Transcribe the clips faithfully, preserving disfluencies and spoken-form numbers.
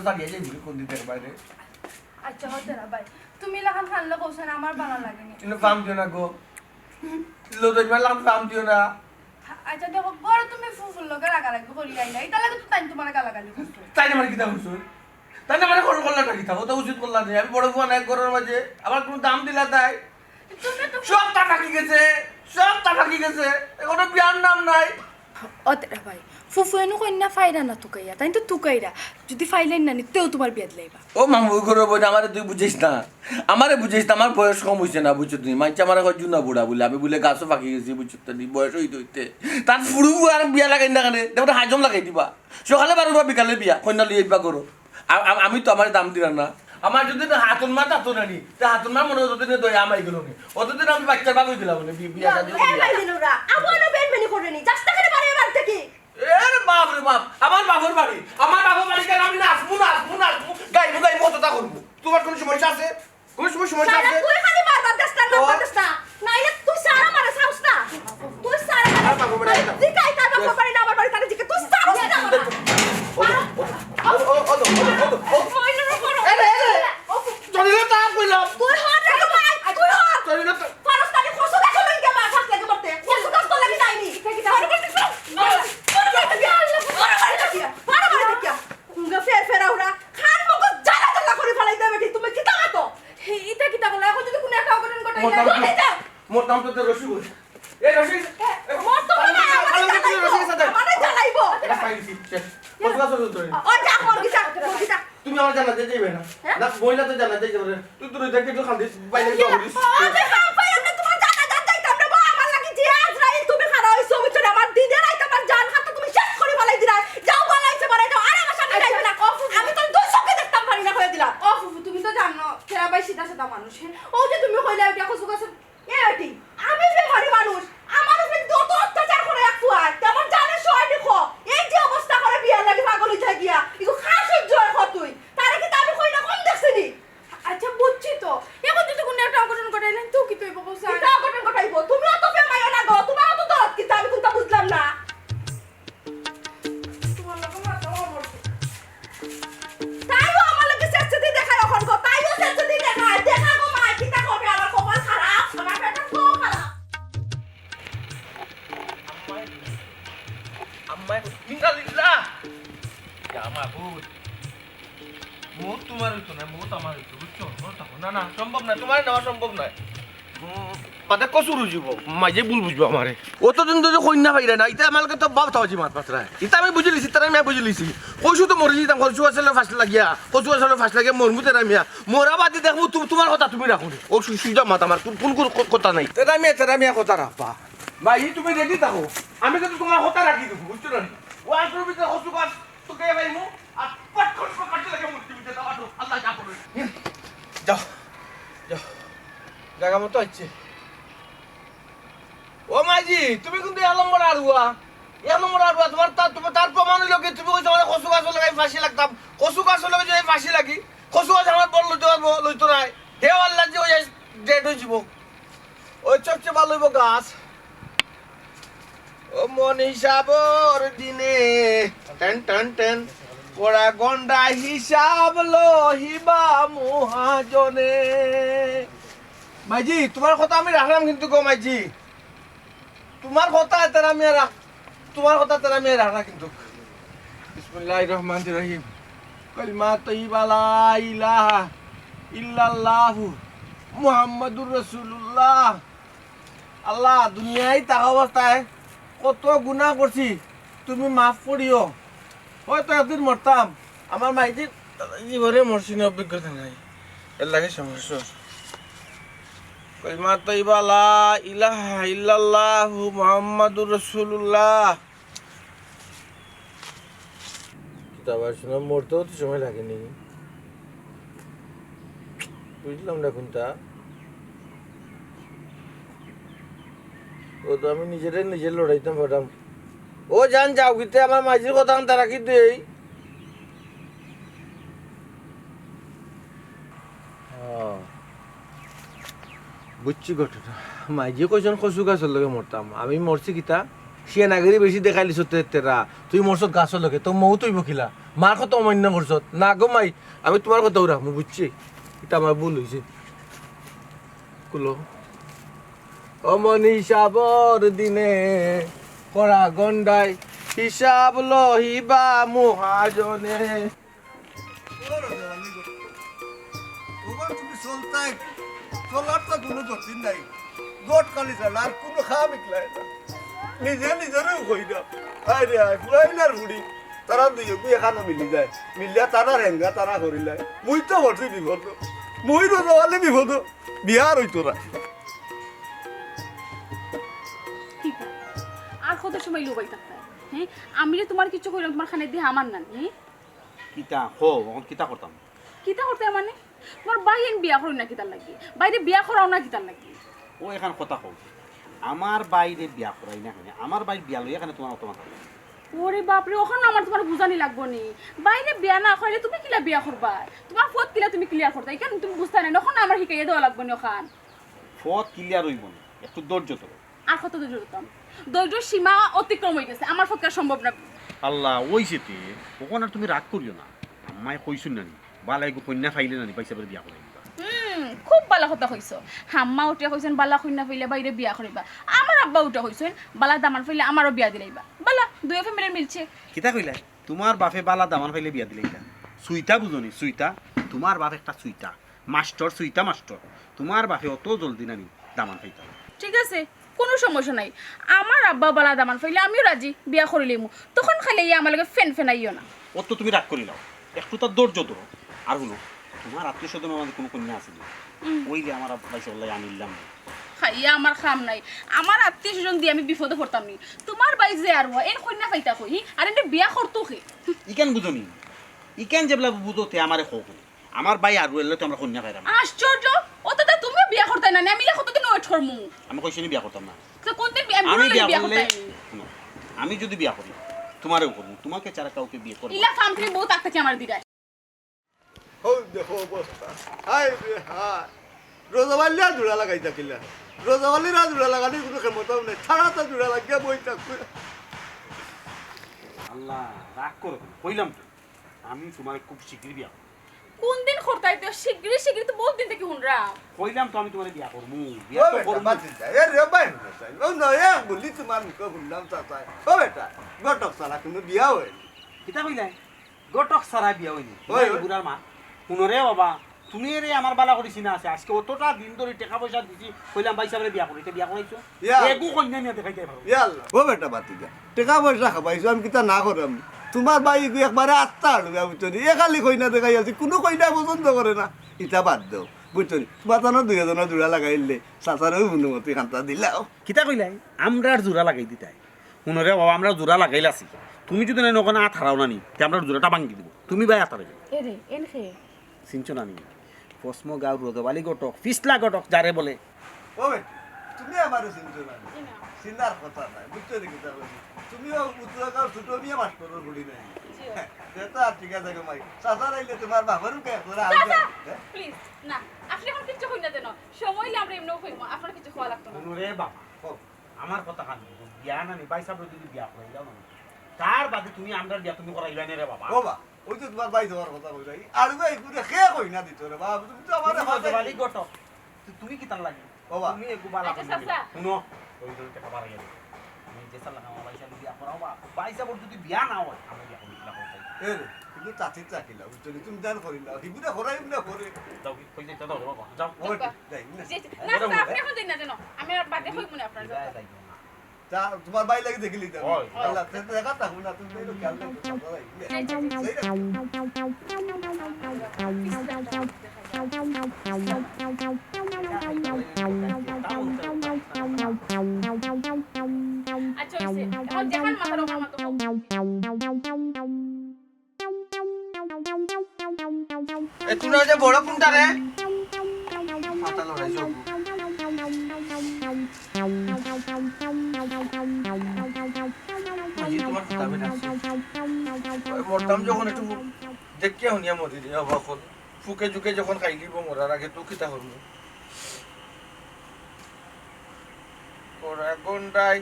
ছাড়িয়া যাইবি কোন দিন দেখবারে? আচ্ছা, হতে না ভাই, তুমি লাখান খানলে কৌছেন আমার ভালো লাগেনি। কিন্তু ফাম দিও না গো। লো তো ইমান লাখান ফাম দিও না। আচ্ছা দেখো, বড় তুমি ফুফুর লগে রাগারাগি করি আইলা, এটা লাগে তো তাই তোমার গালাগালি করছো। তাই না আমার কিতা করছো? তাই না আমার কল করলা না কিতা? ও তো উচিত করলা না। আমি বড় ফুয়া নাই ঘরর মাঝে, আমার কোনো দাম দিলা তাই? তুমি তো সবটা থাকি গেছে, সবটা থাকি গেছে। এখনো বিয়ার নাম নাই। অতরা ভাই, ফুফু এনু কইন না ফাইরা না তুকাইয়া, তাই তো তুকাইরা। যদি ফাইলেন না নিতেও তোমার বিয়াদ লাইবা। ও মামু, ওই ঘরর বইন, আমারে তুই বুঝিস না। আমারে বুঝিস না, আমার বয়স কম হইছে না, বুঝছো তুমি? মাইনষে আমারে কয় জুনা বুড়া বলে, আমি বলে গাছও ফাঁকি গেছি, বুঝছো তো নি? বয়স হইতে হইতে তার ফুড়ু আর বিয়া লাগাই না কেনে? দেখো, হাজম লাগাই দিবা। সকালে বারো বা বিকালে বিয়া, কন্যা লইয়া ইবা করো। আ-, আ-, আমি তো আমার দাম দিলাম না। আমার যদি না হাতুন মা তাতো নানি, তে হাতুন মা মনে হয় যতদিনে দয়া আমাই গেল নি। অতদিন আমি বাচ্চার বাপ হয়ে গেলাম নি, বি-, বিয়া শাদী এ করিয়া। মাইজিনুরা, আবু আনো বেন বেনি করে নি। যাস না কেনে বাড়ি বাড়ি থেকে? এ রে বাপ রে বাপ, আমার বাপর বাড়ি, আমার বাপর বাড়ি কেন আমি নাচবো, নাচবো, নাচবো, গাইবো, গাইবো, কতটা করবো? তোমার কোনো সমস্যা আছে? কোনো সময় সমস্যা সারা আছে? তুই খালি বারবার দেস না, তো? বারবার দেস না। নাইলে তুই সারা মারে চাস না। তুই সারা মারে। আমার বাপর বাড়ি না। জিকাই তার বাপর বাড়ি না, আমার বাড়ি তারে জিকে তুই চাস না। ও, ও, ও, ও, ও, ও, ও, ও। মাইজিনুরা করো। এ রে, এ রে। জলিল তো আর কইলাম। তুই হট রে ভাই, তুই হট। জলিল তো ফারস্তানি কচু গাছ লই গেবা, ফাস লাগে মরতে। কচু গাছ তো লাগি যায়নি। এটা কি দাঁড়া করতে? বড় বাড়ি দেখিয়া, বড় বাড়ি দেখিয়া। উঙ্গা ফের ফেরা উড়া। খান মগজ জ্বালা জ্বালা করে ফালাই দেবে কি? তুমি কিতা মাতো? ইটা কিতা বলে? এখন যদি কোনো একটা অঘটন ঘটে, মোর দাম কোথায় যাও? মোর দাম তো তোর রসিক বলে। এই রসিক, মোর তো মনে হয় আমারে জ্বালাইবো। আমারে জ্বালাইবো। এটা খাই দিছি, শেষ। কত গাছ হলো তোর? ও যা, মর গিয়া, মর গিয়া। তুমি আমার জানাতে যাইবে না। হ্যাঁ? না, বইলা তো জানাতে যাইবে না। তুই দূরে থাকি, তুই খালি বাইরে ও যাওয়া করিস। যে বাপ ভাই, আমরা তোমার জানাজাত যাইতাম রে বা, আমার লাগি যে আজরাইল তুমি খাড়া হইছো, বুঝছো না? আমার দিনে রাইতে আমার জান খাতা তুমি শেষ করে ফালাই দিরায়। যাও, বালা হইছে, বালা হইছে, আর আমার সামনে যাইবে না। আমি তো দুই চোখে দেখতাম পারি না, কইয়া দিলাম। ও ফুফু, তুমি তো জানো, খেরা ভাই সিধা সাদা মানুষ, হ্যাঁ? ও যে তুমি কইলা, ওটা কচু গাছের এ বেটি, আমি বেমারি মানুষ, আমার উপরে যত অত্যাচার করে এক ফুয়ায়, তে আমার জানে সয় দেখো, এই যে অবস্থা করে বিয়ার লাগি পাগল হইতে গিয়া, ইগু খা সহ্য হয় কতই, তারে কিতা আমি কই না কম দেখছি নি? আচ্ছা, বুঝছি তো, এখন যদি কোনো একটা অঘটন ঘটাইলেন তো কিতা অইবো, কও চাই? কিতা অঘটন ঘটাইবো? তুমিও তো বেমারি না গো, তোমারও তো দরদ কিতা, আমি কোনটা বুঝলাম না। তোমার লগে মাতাও আমার। তাইও আমার লগে চেষ্টাদি দেখায় অখন গো, তাইও চেষ্টাদি দেখায়। দেখা গো মাই, কিতা করবে, আমার কপাল খারাপ, আমার পেটটা খুব খারাপ। আম্মাই, আম্মাই, ইন্না লিল্লাহ। ইয়া মাবুদ। মউত তোমার হইতো না, মউত আমার হইতো, বুঝছো? মনে থাকো। না, না, সম্ভব না, তোমার নেওয়া সম্ভব নয়। উম, বাদে কসুর হইযিবো, মাইজে ভুল বুঝবো আমারে। অতদিন ধরি কইন্যা পাইরা না, ইতা আমার লগে তো বাপ তাওয়াজি মাত মাতরা। ইতা আমি বুঝিলিছি, তারা আমি বুঝিলিছি। কইছু তো মরি যিতাম, কচু গাছর ফাঁস লাগিয়া, কচু গাছর ফাঁস লাগিয়া মরমু তেরা মিয়া। মরা বাদে দেখমু তু-, তোমার কথা তুমি রাখো নি। ও সু-, সুজা মাত আমার, কোন, কোন, কোন ক-, কথা নাই। তেরা মিয়া, তেরা মিয়া কথা রাখবা। ভাই, তুমি ready থাকো। আমি কিন্তু তোমার কথা রাখি দিমু, বুঝছো না নি? ও আসলে ভিতরে কচু গাছ তো কে পাইমু? আর পট করে পট করে লাগে মূর্তি ভিতরে দাও, আল্লাহ যা করবে। যাও, যাও। জাগা মতো আইছে। ও মাইজি, তুমি কিন্তু এক নম্বর আড়ুয়া। এক নম্বর আড়ুয়া, তোমার তা-, তোমার তার প্রমাণ হইলো কি? তুমি কইছো মানে কচু গাছর লগে ফাঁসি লাগতাম। কচু গাছর লগে যদি ফাঁসি লাগি, কচু গাছ আমার বল লইতে পারবো, লইতো নাই। হে আল্লাহ যে ওই dead হয়ে যাবো। ওই সবচেয়ে ভালো হইব গাছ। ও মন হিসাবর দিনে, টেন টেন টেন, কড়া গন্ডা হিসাব লহিবা মহাজনে। মাইজি, তোমার কথা আমি রাখলাম কিন্তু গো মাইজি। তোমার কথা এতার আমি আর রাখ-, তোমার কথা এতার আমি আর রাখা কিন্তু। বিসমিল্লাহির রহমানির রহিম। কলিমা তৈবা লা ইলাহা ইল্লাল্লাহু মুহাম্মাদুর রাসূলুল্লাহ। আল্লাহ, দুনিয়ায় থাকা অবস্থায় কত গুনাহ করছি, তুমি মাফ করিও। হয়তো একদিন মরতাম, আমার মাইজির জীবনে মরছি না, অভিজ্ঞতা নাই, এর লাগে সমস্যা। কলিমা তৈবা লা ইলাহা ইল্লাল্লাহু মুহাম্মাদুর রাসূলুল্লাহ। কিতাব আর শোনা মরতেও তো সময় লাগেনি, বুঝলাম না কোনটা। ও তো আমি নিজেরে নিজে লড়াইতাম পারতাম। ও জান যাও, কিতে আমার মাইজির কথা আনতে রাখি দেই। ও, বুঝছি ঘটনা। মাইজি কইছন কচু গাছর লগে মরতাম, আমি মরছি কিতা? শিয়া নাগরি বেশি দেখাইলিছ তে তেরা, তুই মরছত গাছর লগে, তো মৌত হইব কিলা? মার কথা অমান্য করছত না গো মাই, আমি তুমার কথাউ রাখমু, বুঝছি? ইটা আমার ভুল অইছে। খুলো। অমন হিসাবর দিনে কড়া গন্ডায় হিসাব লহিবা মহাজনে। ওবা তুমি চলতায়, চলার তো কুনু গতি নাই। গট খালি ছাড়া আর কুনু কাম ইকলায় না। নিজে নিজরেউ কই না। হায় রে হায়, ফুরাইলার ফুড়ি। তারা দুইও কি এখানো মিলি যায়? মিলিয়া তারা রেঙ্গা তারা করিলায়। মুই তো বড়ি বিপদ। মুই রোজাবালি বিপদ। বিয়া আর অইতো না। কিতা? আর কত সময় লুকাই থাকতায়? হ্যাঁ? আমি যে তুমার কিচ্ছু কইলাম, তুমার কানে দিয়া আমার না নি, হ্যাঁ? কিতা? কও, অখন কিতা করতাম? কিতা করতায় মানে? তুমার ভাইয়ে বিয়া করইন না কিতার লাগি? ভাইরে বিয়া করাও না কিতার লাগি? ও এখান কথা কও। আমার ভাইরে বিয়া করাই না কেনে? আমার ভাইর বিয়া লইয়া কেনে তুমার অত মাথা ব্যথা? ওরে বাপরে, অখন আমার তুমার বুঝানি লাগবো নি। ভাইরে বিয়া না করাইলে তুমি কিলা বিয়া করবায়? তুমার পথ কিলা তুমি clear করতায়? ইখান তুমি বুঝতায় নায়, অখন আমার হিকাইয়া দেওয়া লাগবো নি অখান। পথ clear অইবো নি, একটু ধৈর্য ধরো। আর কত ধৈর্য ধরতাম? ধৈর্যর সীমা অতিক্রম অইগেছে, আমার পক্ষে আর সম্ভব না। আল্লাহ, অইছে তে, অখন আর তুমি রাগ করিও না। আম্মায় কইছইন না নি, বালা এগু কইন্যা পাইলে না নি, ভাইসাবরে বিয়া করাই দিবা। হুম, খুব বালা কথা কইছো। আম্মা উঠিয়া কইছইন, বালা কইন্যা পাইলে ভাইরে বিয়া করাইবা। আমার আব্বা উঠিয়া কইছইন, বালা দামান পাইলে আমারও বিয়া দিলাইবা। বালা, দুইও family মিলছে। কিতা কইলায়? তুমার বাপে বালা দামান পাইলে বিয়া দিলাইতা? সুইতা বুঝো নি, সুইতা? তুমার বাপ একটা সুইতা। মাস্টর, সুইতা মাস্টর, তুমার বাপে অত জলদি না নি দামান পাইতা। ঠিক আছে, কুনু সমস্যা নাই। আমার আব্বা বালা দামান পাইলে আমিও রাজি, বিয়া করিলিমু। তখন খালি ইয়া আমার লগে ফেন ফেনাইও না। অত তুমি রাগ করিলাও, একটু তার ধৈর্য ধরো। আর হুনো, তুমার আত্মীয় স্বজনর মাঝে কুনু কইন্যা আছে নি? হুম। অইলে আমার আব্বায় বললে আনিলাম। খাইয়া আমার কাম নাই, আমার আত্মীয় স্বজন দিয়া আমি বিপদো পড়তাম নি। তুমার ভাই যে আর অয়, এন কইন্যা পাইতা কই, হি? আর এনে বিয়া করতো কে? ইখান বুঝো নি, ইখান যেবলা বুঝো তে আমারে কও কেনে। আমার ভাই আর অইলে তো আমরা কইন্যা পাইরাম না। আশ্চর্য, অত তে তুমিও বিয়া করতায় না, আমি ইলা কতদিন wait করমু? আমি কইছি নি বিয়া করতাম না। তো কোন দিন বিয়া, আমি বিয়া বিয়া করলে, করতায় নি? হুনো, আমি যদি বিয়া করি, তুমারেও করমু, তুমাকে ছাড়া কাউকে বিয়ে করবো না। ইলা ফাম তুমি বউ থাকতে কি আমার দিরায়? হউ দেখো অবস্থা, হায় রে হায়, রোজাবালিরা জুড়া লাগাইতা কিলা? রোজাবালিরা জুড়া লাগানির কুনু ক্ষমতাও নাই, তারা তো জুড়া লাগিয়া বই থাকবে। আল্লাহ, রাগ করো কেনে? কইলাম তো। আমি তুমারে খুব শীঘ্রই বিয়া করমু। কুন দিন করতায় তে? শীঘ্রই, শীঘ্রই তো বউত দিন থাকি হুনরাম। কইলাম তো আমি তুমারে বিয়া করমু, বিয়া ও তো বেটা, করমু। বাদ দে, এ রে ভাই, হুনো চাই। ও না, এ বুলি তুমার মুখে হুনলাম, চাচায়। ও বেটা, ঘটক ছাড়া কুনু বিয়া অয় নি। কিতা কইলায়? ঘটক ছাড়া বিয়া অয় নি। ওই, ওই। বুড়ার মা। হুনো রে বাবা, তুমি এরে আমার বালা করি চিনা আছে। আজকে অতটা দিন ধরি টেকা পয়সা দিছি, কইলাম ভাইসাবরে বিয়া করি, তে বিয়া করাইছো? ইয়া। এগু কইন্যা নিয়া দেখাইতায় পারো। ইয়া আল্লাহ। ও বেটা বাতিজা, টেকা পয়সা খাবাইছো, আমি কিতা না করাম? তুমার ভাই এগু একবারে আস্তা আড়ুয়া, বুঝছো নি? এ খালি কইন্যা দেখাই আছি, কুনু কইন্যা পছন্দ করে না। ইতা বাদ দেও, বুঝছো নি? তুমার জানো দুইজনর জুড়া লাগাইলে, চাচারেও মনোমতি খান্তা দিলাও। কিতা কইলায়? আমরার জুড়া লাগাই দিতায়? হুনো রে বাবা, আমরা জুড়া লাগাইল আছি। তুমি যদি না অখন আত হারাও না নি, তে আমরা জুড়াটা ভাঙ্গি দিমু। তুমি ভাই আত হারাইবে। এ রে, এন কে? চিনছো না নি? ফসমো গাঁওর রোজাবালি ঘটক, ফিসলা ঘটক যারে বলে। ও বেটি, তুমি আমারে চিনছো না নি? জি না। চিনার কথা নাই, বুঝছো নি কিতা কইছি? তুমিও উত্তরা গাঁওর ছোট মিয়া মাস্টরর ফুড়ি নায় নি? জি। তে তো আর ঠিক আছে গো মাই। চাচা আইলে তুমার বাপর মুখে একবার আনবে। চাচা, হ্যাঁ? Please, না। আপনে অখন কিচ্ছু কইন না যেন। সময় অইলে আমরা এমনেউ কইমু, আপনার কিচ্ছু কওয়া লাগতো না। হুনো রে বাবা, ও। আমার কথা খান, বিয়া না নি, ভাইসাবরে যদি বিয়া করাইলাও না নি, তার বাদে তুমি আমরার বিয়া তুমি করাইলায় না রে বাবা। ও বা, ওই যে তুমার ভাই যাওয়ার কথা কইলা, ই আর ভাই ঘুরে কে কইন্যা দিতো রে বাবা, তুমি তো আমারে তুমি তো ফাঁসাই রোজাবালি ঘটক, তো তুমি কিতার লাগি? ও বা। তুমি এগু বালা আচ্ছা, কইন্যা চাচা। হুনো, ওই জন্য টেকা বাড়াইয়া দিও। আমি যে চাচা লাগাম, ভাইসাবরে বিয়া করাও বা, ভাইসাবর যদি বিয়া না অয়, আমরা বিয়া করি, বিয়া করি। এ রে, কিন্তু চাচির চাকিলা, বুঝছো নি? তুমি জান করিলা, হিগুরে করাই না করে। যাও, কই যাইতা যাও রে বাবা, যাও। ও, যাও। যাই না। জি, জি। না, না, আপনে অখন যাইন না যেন। আমি আর বাদে কইমু নে আপনার বিদায় কথা। যাইও না। তা তুমার ভাই লাগি দেখিলি তো। ওই। আল্লাহ, তে দেখা থাকবো না, তুমি তো খেয়াল রাখো, সব ভাই। জি, জি, জি। আচ্ছা, অইছে। অখন যেখান মাথার ওপর মাথা। এ, তুই না যে বড় কোনটা রে? মাথা লড়াই সব। ওই যে তোমার ফুটা বেটা আছে। ওই মরতাম যখন একটু দেখিয়া হুনিয়া মরি রে বাবা, অখন ফুকে জুকে যখন খাইলিব মরার আগে তো কিতা করমু? কড়া গন্ডায়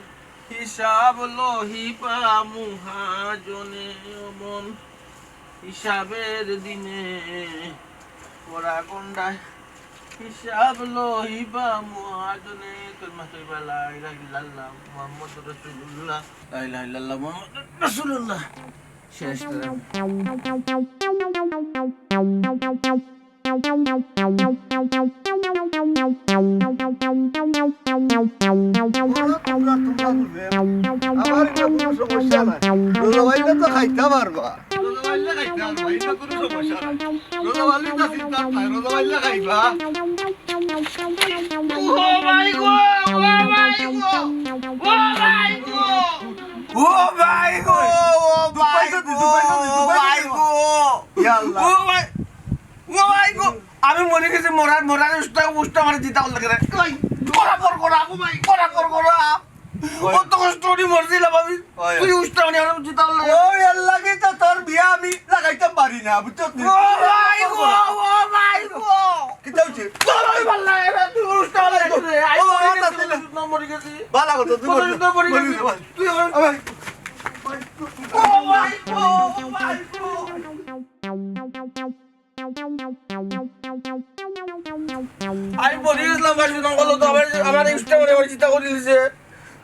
হিসাব লহিবা মহাজনে অমন। হিসাবের দিনে কড়া গন্ডায় হিসাব লইবা মহাজনে। কলমা তৈবা লা ইলাহা ইল্লাল্লাহ মুহাম্মাদুর রাসূলুল্লাহ। লা ইলাহা ইল্লাল্লাহ মুহাম্মাদুর রাসূলুল্লাহ। শেষ করে। বলো তোমরা, তোমরা বুঝবে। আমার এটা কোনো সমস্যা নাই। রোজা ভাইলে তো খাইতে পারবা। রোজা ভাইলে খাইতে পারবা, এটা কোনো সমস্যা নাই। রোজা ভাইলে তো চিন্তা নাই, রোজা ভাইলে খাইবা। ও ভাই গো, ও ভাই গো, ও ভাই গো। ও ভাই গো, ও ভাই গো, ও ভাই গো। ইয়া আল্লাহ। ও ভাই, ও ভাই গো। আমি মরি গেছি, মরার, মরার উষ্টা, উষ্টা মারি জিতা করলে কেনে? কই? করা পর করা, ও ভাই, করা পর করা। কই? অত কষ্ট করি মরছিলাম আমি। কই? তুই উষ্টা মারি আমার জিতা করলে কেনে? ওই আল্লাহ কি তো তোর বিয়া আমি লাগাইতাম পারি না, বুঝছস নি? ও ভাই গো, ও ভাই গো। কিতা হইছে? তোর ওই ভাল্লা, এরা তুই উষ্টা মারি রে। আই ও, মরি ও, গেছি, তা তুই না। কত নম্বর গেছি? বালা কথা, তুই কত মরি যা। নম্বর গেছি? মরি যা, ভাই। তুই আমার ও ভাই গো, ও ভাই গো। আমি পড়ি গেছিলাম, ভাই, সুনাম করলো তো, আমার, আমার এই উষ্টা মারি আমার জিতা করি দিছে।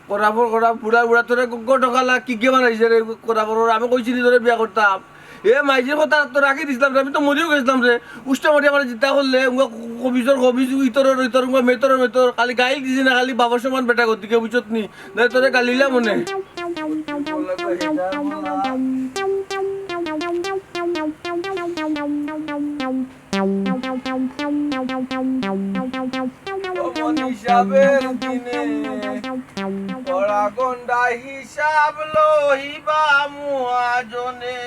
করা পর করা, বুড়া বুড়া, তোরে গ-, গ-, ঢকালা, কি কে বানাইছে রে, করা পর করা। আমি কইছি নি তোরে বিয়া করতাম। এ মাইজির কথা তো রাখি দিছিলাম রে, আমি তো মরিও গেছিলাম রে। উষ্টা মারি আমার জিতা করলে, উঙ্গা ক-, কবিজর কবিজ, ইতরর ইতর, উঙ্গা মেতরর মেতর, খালি গাইল দিছি না, খালি বাবার সমান বেটা গতিকে, বুঝছত নি? না, তোরে গালিলা মনে। অমন হিসাবের দিনে কড়া গন্ডা হিসাব লইবা মহাজনে।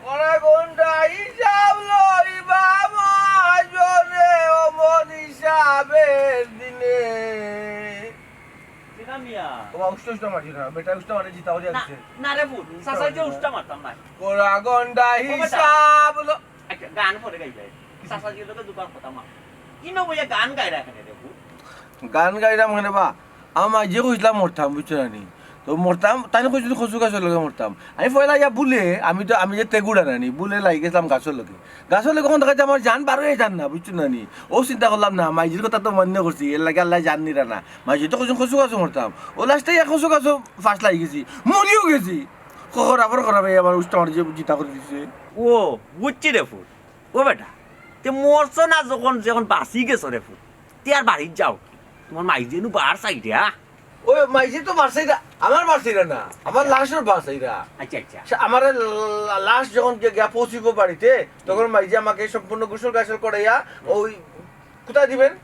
কড়া গন্ডা হিসাব লইবা মহাজনে, অমন হিসাবের দিনে। ও বা, উষ্টা উষ্টা মারি না, বেটা উষ্টা মারি জিতা হরিয়া না, গেছে। না রে পুত, চাচা যে উষ্টা মারতাম না। কড়া গন্ডা ও বেটা। হিসাব ল- আচ্ছা, গান পরে গাইবে। চাচা যে লোকে দুবার কথা মার। ইনো বইয়া গান গাইরা এখানে রে পুত। গান গাইরাম কেনে বা, আমার মাইজিয়ে কইছলা মরতাম, বুঝছো না নি? তো মরতাম, তাইন কইছলা কচু গাছর লগে মরতাম। আমি পয়লা ইয়া বুলে, আমি তো, আমি যে তেগুড়া না নি, বুলে লাগি গেছলাম গাছর লগে। গাছর লগে কখন দেখা যায় আমার জান বার অইয়া যার না, বুঝছো না নি? ও চিন্তা করলাম না, মাইজির কথা তো মান্য করছি, এর লাগি আল্লায় জান নিরা না। মাইজি তো কইছইন কচু গাছো মরতাম। ও লাস্টে ইয়া কচু গাছো ফাঁস লাগি গেছি, মরিও গেছি। খবর আবার খারাপ অই আমার উষ্টা মারি যে জিতা করি দিছে। ও, বুঝছি রে পুত। ও বেটা, তে মরছো না যখন, যখন বাঁচি গেছো রে পুত, তে আর বাড়িত যাও। তোমার মাইজি নু বার চাইরা। ওই মাইজি তো বার চাইরা, আমার বার চাইরা না, আমার লাশর বার চাইরা। আচ্ছা, আচ্ছা। সে আমার লা-, লাশ যখন গিয়া, গিয়া পৌঁছিব বাড়িতে, তখন মাইজি আমাকে সম্পূর্ণ গোসল গাসল করাইয়া ওই কোথায় দিবেন?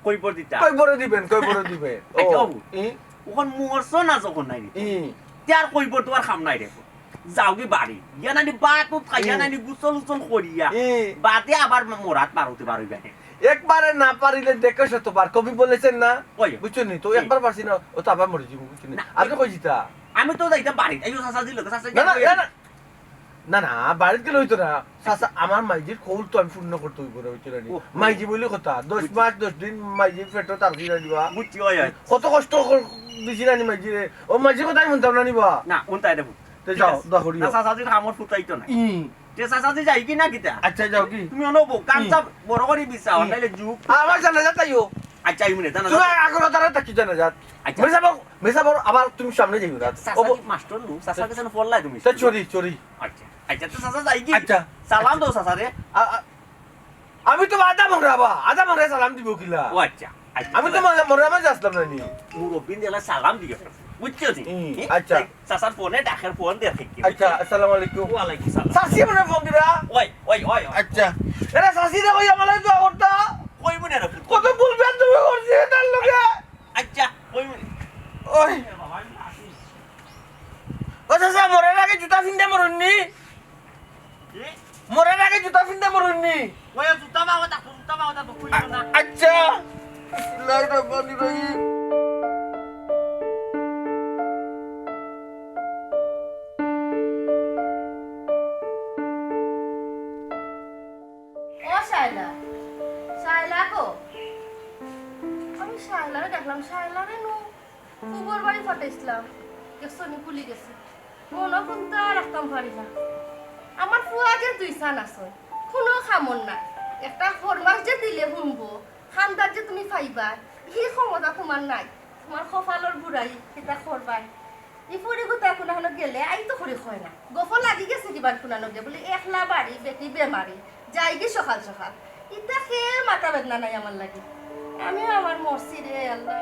কই পর দিতা? কই পরে দিবেন, কই পরে দিবেন? ও, আচ্ছা, বাবু। ই? ওখান মরছো না যখন নাই নি? ই। তে আর কই পর তোমার কাম নাই রে। যাওগি বাড়ি। ইয়া নানি বাত উত খাইয়া ই। নানি গোসল উসল করিয়া। ই। বাদে আবার মরাত পারতে পারইবা। একবারে না পারিলে দেখো শতবার। কবি বলেছেন না? ওই। বুঝছো নি? তো ই। একবার পারছি না, ও তো আবার মরি যাইব, বুঝছো নি? না, আপনি কই যিতা? আমি তো যাইতাম বাড়ি। এই চাচা দিল, চাচা না, না, না, না। না, না, বাড়িত গেলে অইতো না। চাচা, আমার মাইজির কৌল তো আমি পূর্ণ করতে অইব না, বুঝছো না নি? ও, ও। মাইজি বলি কথা, দশ বুঝছি। মাস, দশ দিন মাইজির পেটো তার কি জানিবা? বুঝছি, ওই, ওই। কত কষ্ট কর-, দিছি না নি মাইজিরে? ও মাইজির কথা আমি শুনতাম না নি বা? না, শুনতাই দেবো। তে ঠিক যাও, আছে। দোয়া করিও। না, চাচাজির কামর ফুটাইতো না। ই। তে চাচাজি যাই কি না কিতা? আচ্ছা, যাও কি? তুমি অনো বউ, কাম ই। চাপ বড় করি বিছাও, ই। নাইলে যুগ। আমার জানাজাত আইও। আচ্ছা, এই মিনিট, জানাজাত। তুমি আগর তারা তাকি জানাজাত। আচ্ছা। মেসাবর, মেসাবর আবার তুমি সামনে যাইও না। চাচা ও ব- কি মাস্টার নু? চাচার কাছে পড়লাই তুমি? তে চুরি, চুরি। আচ্ছা। আচ্ছা, তো চাচা যাই কি? আচ্ছা। সালাম দাও চাচারে। আ-, আ-, আমি তো আধা মরা বা, আধা মরা সালাম দিব কিলা? ও আচ্ছা, আচ্ছা। আমি তো মরা, মরা মাঝে আসলাম না নি। মুরব্বিন দিলা সালাম দিও। বুঝছো নি? হুম, এ, আচ্ছা। চাচার ফোনে ডাকের ফোন দিয়ে দেখি। আচ্ছা, আসসালামু আলাইকুম। ওয়ালাইকুম সালাম। চাচি মনে ফোন দিরা? ওই, ওই, ওই, ওই। আচ্ছা। এরা চাচি রে কই আমার লাগি দোয়া করতা? কই মনে রাখো? কত ভুল ভ্রান্তি করছি তার লগে। আচ্ছা, কই মনে? ওই। ও চাচা, মরার আগে জুতা ফিন্দা মরুন নি? কি? মরার আগে জুতা ফিন্দা মরুন নি? ওই জুতা বাবা তা, জুতা বাবা তা তো খুলিও না। আ-, আচ্ছা। বিসমিল্লাহির রহমানির রহিম। ও শায়লা, শায়লা গো, আমি শায়লারে দেখলাম, শায়লারে নু ফুবর বাড়ি পাঠাইছিলাম, দেখছো নি, ভুলি গেছি। মনো কুন্তা রাখতাম পারি না। আমার ফুয়া যে দুইছান আছে, কুনু কামর নায়। একটা ফরমাস যে দিলে হুনবো, কান্দাত যে তুমি পাইবায়, ই ক্ষমতা তুমার নাই। তুমার কপালর বুরাই, কিতা করবায়? ই ফুড়িগুতা কুনানো গেলে আইতো করি কয় না। গফ লাগি গেছে কিবার কুনানো গিয়া, বুলে একলা বাড়ি, বেটি বেমারি, যাইগি সকাল সকাল। ইতা কেউ মাথা বেদনা নাই আমার লাগি। আমিও আমার মরছি রে আল্লাহ।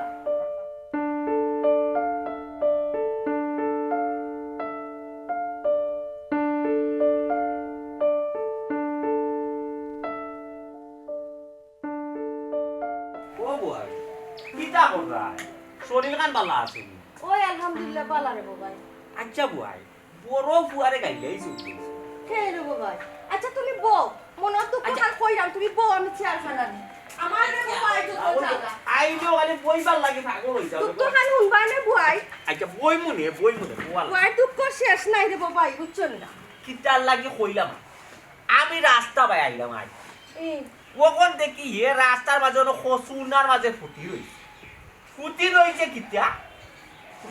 ও বুয়াই, কিতা কররায়? শরীর খান বালা আছে নি? ওই আলহামদুলিল্লাহ, বালা রে বুয়াই। আচ্ছা বুয়াই, বড় ফুয়ারে গাইল্লাইছো। কে রে বুয়াই? আচ্ছা তুমি বও, মনর দুঃখ আচ্ছা। খান কইরাম, তুমি বও, আমি চেয়ার খান আনি। আমার রে বুয়াই যত জ্বালা। আইলেও খালি বইবার লাগি পাগল অই যাও। দুঃখ খান হুনবায় নে বুয়াই। আচ্ছা বইমু নে, বইমু নে, বওয়াল। বুয়াই দুঃখ শেষ নাই রে বুয়াই, বুঝছো না? কিতার লাগি কইলাম? আমি রাস্তা বায় আইলাম আজ। ই। অখন দেখি হে রাস্তার মাঝে অনো কচু উনার মাঝে ফুটি রইছে। ফুটি রইছে কিতা?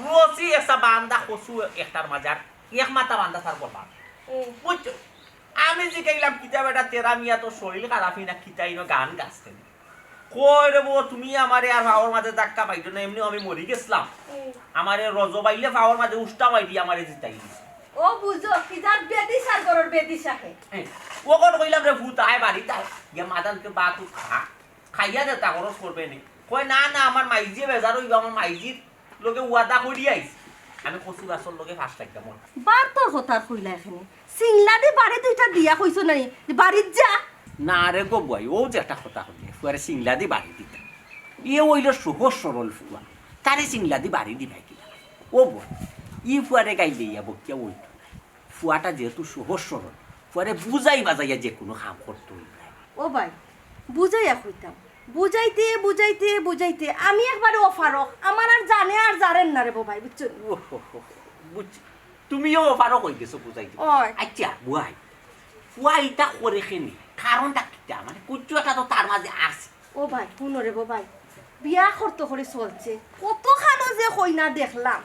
রশি একটা বান্দা কচু একটার মাঝে আর এক মাথা বান্দা তার গলাত। ই। বুঝছো? আমি জিকাইলাম, "কিতা বেটা, তেরা মিয়া তো শরীর খারাপই না, কিতা ইনো গান গাছ কেনে?" কয় রে বো, তুমি আমারে আর পাওর মাঝে ধাক্কা পাইতো না, এমনিও আমি মরি গেছলাম। হুম। আমারে রজব আইলে পাওর মাঝে উষ্টা মারি দি আমারে জিতাই দিছে। ও বুঝো, কি যার বেদিশার ঘরর বেদিশা হে। হ্যাঁ, অখন কইলাম রে ভূত আয় বাড়িত আয়, গিয়া মাদানকে বাত খা, খাইয়া দে তা খরচ করবে নি। কয়, "না, না, আমার মাইজিয়ে বেজার অইবা, আমার মাইজির লগে ওয়াদা করি আইছি, আমি কচু গাছর লগে ফাঁস লাগতাম না।" বার তোর কথা আর কইলা এখানে। সিংলাদি বাড়ি দুইটা দিয়া কইছো নাই, যে বাড়িত যা। না রে গো বুয়াই, ও যে একটা কথা কইলে, ফুয়ারে সিংলাদি বাড়ি দিতা। ইয়ে অইলো সহজ সরল ফুয়া, তারে সিংলাদি বাড়ি দিবায় কিলা? ও বুয়াই, ই ফুয়ারে গাইল্লাইয়া বকিয়া অইতো নায়। ফুয়াটা যেহেতু সহজ সরল, ফুয়ারে বুঝাই বাজাইয়া যে কুনু কাম করতো অইবো। ও ভাই, বুঝাইয়া কইতাম, বুঝাইতে, বুঝাইতে, বুঝাইতে আমি একবারে অপারগ, আমার আর জানে আর জারের না রে বো ভাই, বুঝছো নি? ও হো হো হো, বুঝছি। তুমিও অপারগ অই গেছো বুঝাইতে। ওই। আচ্ছা, বুয়াই, ফুয়া ইতা করে কেনে? কারণটা কিতা? মানে, কুচ্ছু একটা তো তার মাঝে আছে। ও ভাই, হুনো রে বো ভাই, বিয়া করতো করি চলছে, কত খানো যে কইনা দেখলাম,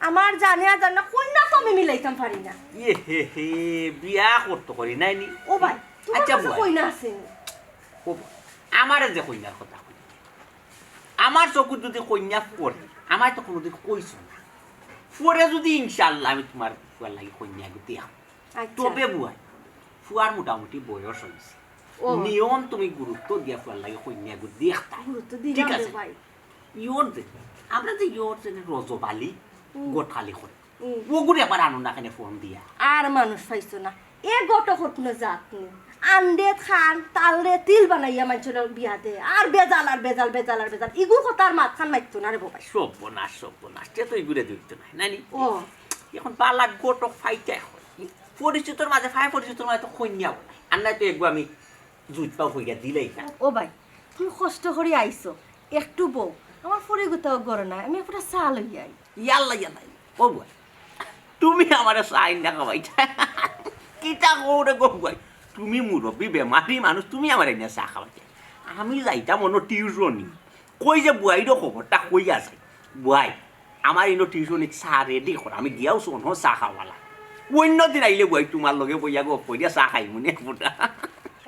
আমার জানে আর জানে না, কইনা তো আমি মিলাইতাম পারি না। ইয়ে হে হে, বিয়া করতো করি নাই নি? ও ভাই, তোমার আচ্ছা, কাছে বুয়াই। কইনা আছে নি? ও, আমারে যে কইনার কথা কই, আমার চকুত যদি কইনা পড়ে, আমায় তো কোনোদিন কইছো না। পরে যদি ইনশাআল্লাহ আমি তোমার ফুয়ার লাগি কইনা এগু দেখমু। আচ্ছা। তবে বুয়াই, ফুয়ার মোটামুটি বয়স অইছে। ও। নিয়ম তুমি গুরুত্ব দিয়া ফুয়ার লাগি কইনা এগু দেখতায়। গুরুত্ব দিলাম ঠিক রে আছে? ভাই। ইয়র যে, আমরা যে ইয়র যে রজব আলী হুম। গোঠালি করে। হুম। ওগুরে আবার আনো না কেনে ফোন দিয়া? আর মানুষ পাইছো না। এ ঘটকর কুনু জাত নি। আন্ডে খান, তালরে তিল বানাইয়া মানষর বিয়া দে। আর বেজাল, আর বেজাল, বেজাল, আর বেজাল। ইগুর কথা আর মাত খান মাততো না রে বো ভাই। সর্বনাশ, সর্বনাশ। তে তো ইগুরে ধরতো না, নানি? ও। এখন বালা ঘটক ফাইতে হয়। পরিচিতর মাঝে ফাই, পরিচিতর মাঝে তো কইনা বলে। আর নাই তো এগু আমি জুত পাও কইয়া দিলেই না। ও ভাই, তুমি কষ্ট করি আইছো, একটু বও, আমার ফুড়িগুতাও ঘরো নাই, আমি একটা চা লই আই। ইয়াল্লা, ইয়াল্লা, ও বুয়াই, তুমি আমারে চা আইন্না খাওয়াইতা? কিতা কও রে গো বুয়াই? তুমি মুরব্বি বেমারি মানুষ, তুমি আমারে আইন্না চা খাওয়াইতা? আমি যাইতাম অনো টিউশনি। কই যে বুয়াইরও খবরটা কইয়া যাই। বুয়াই, আমার ইনো টিউশনিত চা রেডি কর, আমি গিয়াও চা খাওয়ালা। অইন্য দিন আইলে বুয়াই তুমার লগে বইয়া গপ করিয়া চা খাইমু নে ফুটা।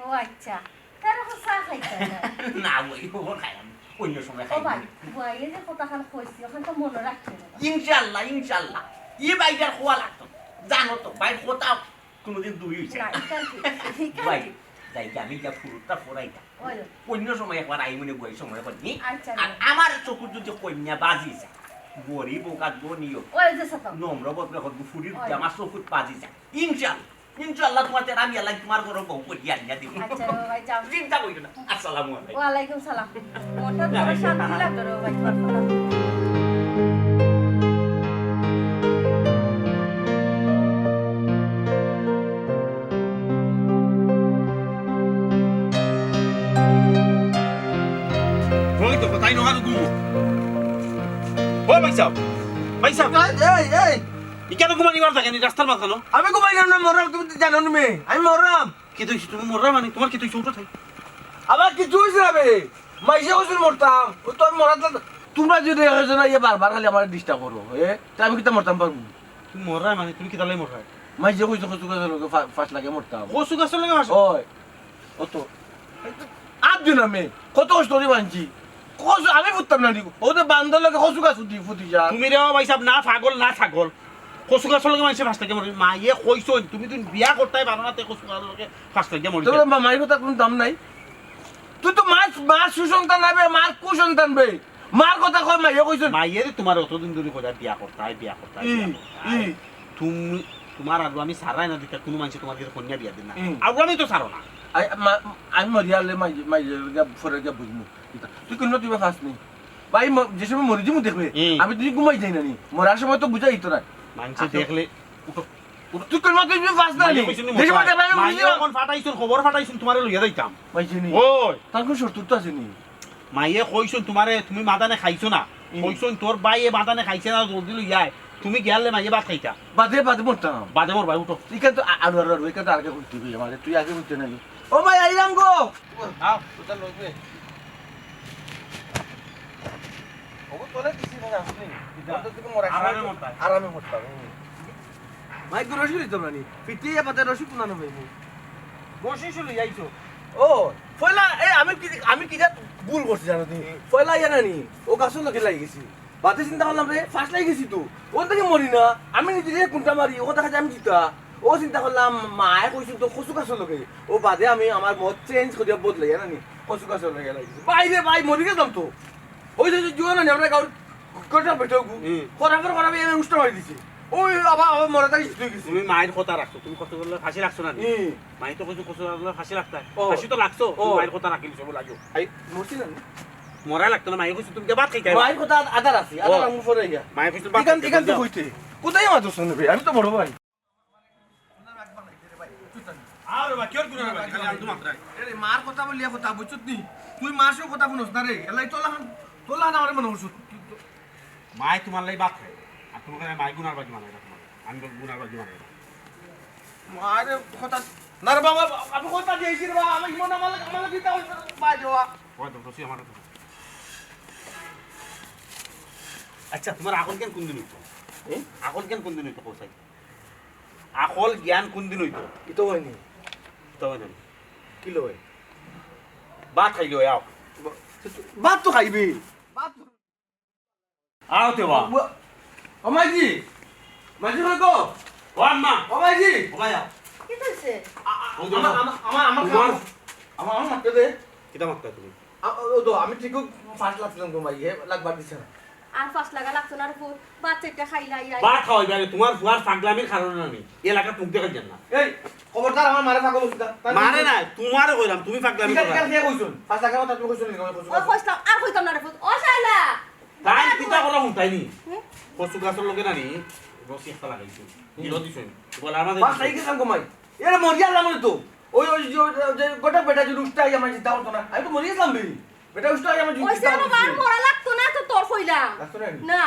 ও আচ্ছা, তার অখন চা খাইতা না? না বুয়াই, অখন খাইলাম, অইন্য সময় ও খাইমু ভাই, নে। বুয়াইয়ে যে কথাখান কইছি, অখান তো মনো রাখতে হবে। ইনশাআল্লাহ, ইনশাআল্লাহ। ই বাইগার খোয়া লাগতো। জানো তো, ভাই কথা কোনোদিন দুই অইছে না। না, ইখান ঠিক, ইখান ভাই, ঠিক। যাই কি, আমি যা ফুরুতটা ফোরাইতাম। ওই। অইন্য সময় একবার আইমু নে বুয়াই সময় করি। আচ্ছা, আর না। আমার চকুত যদি কইন্যা বাজি যায়, গরিব হোক আর ধনী হোক, ওই যে সাতাম। নম্র ভদ্র হোক, ফুরির ওই। যদি আমার চকুত বাজি যায়, ইনশাআল্লাহ, ইনশাআল্লাহ তুমার তেরা মিয়া লাগি তুমার ঘরো বউ করি আনিয়া দিমু। আচ্ছা, বাবা ভাই, যাও। চিন্তা করিও না। আসসালামু আলাইকুম। ওয়ালাইকুম সালাম। মনটা বড় শান্তি লাগলো রে ভাই, তোমার কথা। ওই তো, তাই নহান ঘুমো। ও ভাই সাহেব, ভাই সাহেব। এই, এই, এই। ইখানো ঘুমানি বার থাকে নি রাস্তার মাঝখানো? আমি ঘুমাইলাম না, মরলাম, তুমি তো জানো না মে। আমি মরলাম। কিতা অইছে? তুমি মররায় মানে? তুমার কিতা অইছে? উঠো থাই। আমার কিচ্ছু অইছে না বে। মাইনষে কইছইন মরতাম। অউ তো আমি মরাত না। তুমরা যদি একজনে ইয়া বারবার খালি আমারে disturb করো, এ? তে আমি কিতা মরতাম পারমু? তুমি মররায় মানে? তুমি কিতার লাগি মররায়? মাইয়ে কইছে কচু গাছর লগে ফা-, ফাঁস লাগে মরতাম। কচু গাছর লগে ফাঁস? অয়। অত। আত দিন আমি। কত কষ্ট করি বানছি। কচু আমি ফুটতাম না নি। ও তো বান্দর লগে কচু গাছ ফুটি, ফুটি যা। তুমি রে ভাই সাহেব না পাগল না ছাগল। কচু গাছর লগে মাইনষে ফাঁস লাগে মরে। মাইয়ে কইছইন, তুমি তুমি বিয়া করতায় পারো না, তে কচু গাছর লগে ফাঁস লাগে মরে। তবে মা-, মাইর কথা কোনো দাম নাই। তুই তো মার, মার সুসন্তান হবে, মার কুসন্তান বে। মার কথা কয় মাইয়ে কইছইন। মাইয়ে রে তোমার অতদিন ধরে কথা বিয়া করতায়, বিয়া করতায়, ই, বিয়া করতায়। ই। তুমি, তোমার আর আমি সারাই না দিতা, কোনো মাইনষে তোমার কাছে কন্যা বিয়া দিন না। হুম। আর আমি তো সারো না। আই, মা-, আমি মরি আলে মাই-, মাইয়ের গিয়া, ফরে গিয়া বুঝমু। তুই কোনো তুই বা ফাঁস নেই। ভাই, ম-, যে সময় মরি যিমু দেখবে, হুম। আমি তুই ঘুমাই যাই না নি। মরার সময় তো বুঝাই তো না। মাইনষে আচ্ছা। দেখলে, উঠো, উঠো। তুই কোনো তুই বা ফাঁস না মাইয়ে নি। কইছইন নি যে সময় মশাই? দেখবে আমি মাইয়ে বুঝি না। অখন ফাটাইছইন, খবর ফাটাইছইন, তোমারে লইয়া যাইতাম। মাইয়ে নি। ওই। তার কোনো শত্রুতা আছে নি? মাইয়ে কইছইন তোমারে, তুমি মাদানে খাইছো না। হুম। কইছইন তোর ভাইয়ে মাদানে খাইছে না, জলদি লইয়া আয়। তুমি গিয়ালে মাইয়ে ভাত খাইতা। বাদে, বাদে মরতাম। বাদে মরবায়, উঠো। ইখান তো আ-, আরো, আরো, আরো, ইখান তো আগে কইতে হবে আমারে, তুই আগে কইতে নাই। ও মাই, আইলাম গো। আও, তোতা লইবে। ওগো, তোলে দিছি না, আসলে। কিতা? ওটা থেকে মরা আরামে খাওয়া মরতাম। আরামে মরতাম, হুম। মাই, তো রশি লইতাম না নি। ফিটিয়ে পাতে রশি কোনা না পাইবো। রশি শুধু যাইছো। ও, পয়লা, এ, আমি কি, আমি কিতা ভুল করছি জানো তুমি? হুম। পয়লা ইয়া না নি, ও গাছর লগে লাগি গেছি। বাদে চিন্তা করলাম রে, ফাঁস লাগি গেছি তো। ওখান থেকে মরি না, আমি নিজে যে কোনটা মারি, ওখান দেখা যায় আমি জিতা। ও চিন্তা করলাম, মায়ে কইছিল তো কচু গাছর লগে। ও বাদে আমি আমার মত চেঞ্জ করিয়া বদলাই, জানো নি? কচু গাছর লগে লাগি গেছি। ভাই রে ভাই, মরি গেলাম তো। ওই যে, যে জুয়া না নি, আমরা গাঁওর কটা বেটা গু। হুম। করাফর করাফি এনে উষ্টা মারি দিছে। ওই আবার, আবার মরা তাই জিতে গেছে। তুমি মায়ের কথা রাখছো, তুমি কচু গাছর লগে ফাঁসি রাখছো না নি? হুম। মাই তো কইছো কচু গাছর লগে ফাঁসি রাখতায়। ও। ফাঁসি তো লাগছো, ও। তুমি মায়ের কথা রাখিলিছো বলে আইও। আই, মরছি না নি? মরা লাগতো না, মাই কইছো তুমি ভাত খাইতায়। মায়ের কথা আদ-, আদার আছে, ও। আদার আমি পরে গিয়া। মাই কইছো ভাত ইখান, খাইতায়, ইখান তো যাও। কইতে। কোথায় মাতো শুনবে? আমি তো বড় ভাই। আরে বা, কিয়র গুনার বাকি? খালি আলতু মাতরায়। এরে, মার কথা বলিয়া কথা, বুঝছত নি? তুই মার সঙ্গে কথা হুনস না রে। এলাই তোলা হান, তোলা হান আমারে মনে করছত। মাই তোমার লাই ভাত খায়। আর তোমার কাছে মাই গুনার বাকি বানায় না তোমার। আমি তো গুনার বাকি বানাই না। মারে কথা, না রে বাবা, আমি কথা দিয়েছি রে বাবা, আমি মনে আমার, আমার কিতা হইছে রে, ভাই দেওয়া। ওই তো, রশি আমার তো। আচ্ছা, তোমার আকল জ্ঞান কোন দিন হইতো? এ? আকল জ্ঞান কোন দিন হইতো, কও চাই? আকল জ্ঞান কোন দিন হইতো? ইতো হয়নি। ইতো হয় না। কি লয়? ভাত খাইলে হয়, আও। বা-, ভাত তো খাইবি। ভাত তো আও তে বা। ও মাইজি। মাইজি কই গো? ও আম্মা। ও মাইজি। ও ভাই আও। কিতা হইছে? আ-, আ-, ও দো। আমার, আমার, আমার, আমার, তোমার? আমার, আমার মারতে দে। কিতা মারতে তুমি? আ, ও দো, আমি ঠিক ফাঁস লাগছিলাম গো মাই, হে লাগবার দিছে না। আর ফাঁস লাগা লাগতো না রে পুত, ভাত চাইরটা খাইলা, ইয়া। ভাত খাওয়াইবা রে, তোমার ফুয়ার পাগলামির কারণে না নি। এলাকাত মুখ দেখাই যান না। এই, খবরদার আমার মারে পাগল বলছিস না। তার মারে না, তোমারে কইলাম, তুমি পাগলামি ঠিক আছে, করো। ঠিক আছে, কে কইছুন? ফাঁস লাগার কথা তুমি কইছুন নি, কইছুন। ও কইছলাম, আর কইতাম না রে পুত। ও শালা। তাই কিতা করা হুনতায় নি? হুম? কচু গাছর লগে না নি, রশি একটা লাগাইছে। হুম। গিলো দিছে। বলে আমাদের বাস খাই গেলাম গো মাই। এরে মরিয়া লামনে তো। ওই, ওই যে, ওই যে গোটা বেটা যে রুস্টা আইয়া মাই জিতা হতো না। আমি তো মরিয়া লাম বে। বেটা উস্তা আইয়া মাই ওই জিতা সে হতো। বাবা আর মরা লাগতো না তো তোর কইলাম। লাগতো না নি? না।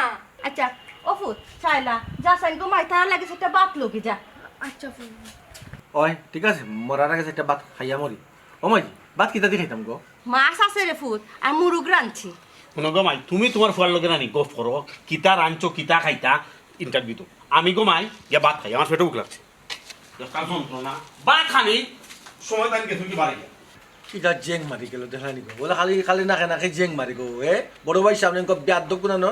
আচ্ছা, ও পুত, শালা, যা সাইন গো মাই, তার লাগি সেটা বাত লগে যা। আচ্ছা, পুত। ওই, ঠিক আছে, মরার আগে সেটা ভাত খাইয়া মরি। ও মাই, ভাত কিতা দি খাইতাম গো? মাছ আছে রে পুত, আর মুরগ রানছি। হুনো গো মাই, তুমি তোমার ফুয়ার লগে নানি গফ করো, কিতা রানছো, কিতা খাইতা, ইন্টারভিউ তো। আমি গো মাই, গিয়া ভাত খাই, আমার পেটো ভুক লাগছে। একটা যন্ত্রণা। ভাত খানি, সময় তাই গেছো কি বাড়ি? কিতা জেং মারি গেল, দেখলানি গো? বলে খালি, খালি নাকে নাকে জেং মারি গো, এ? বড় ভাই সামনে গো, বেয়াদ্দপ গুনা ন?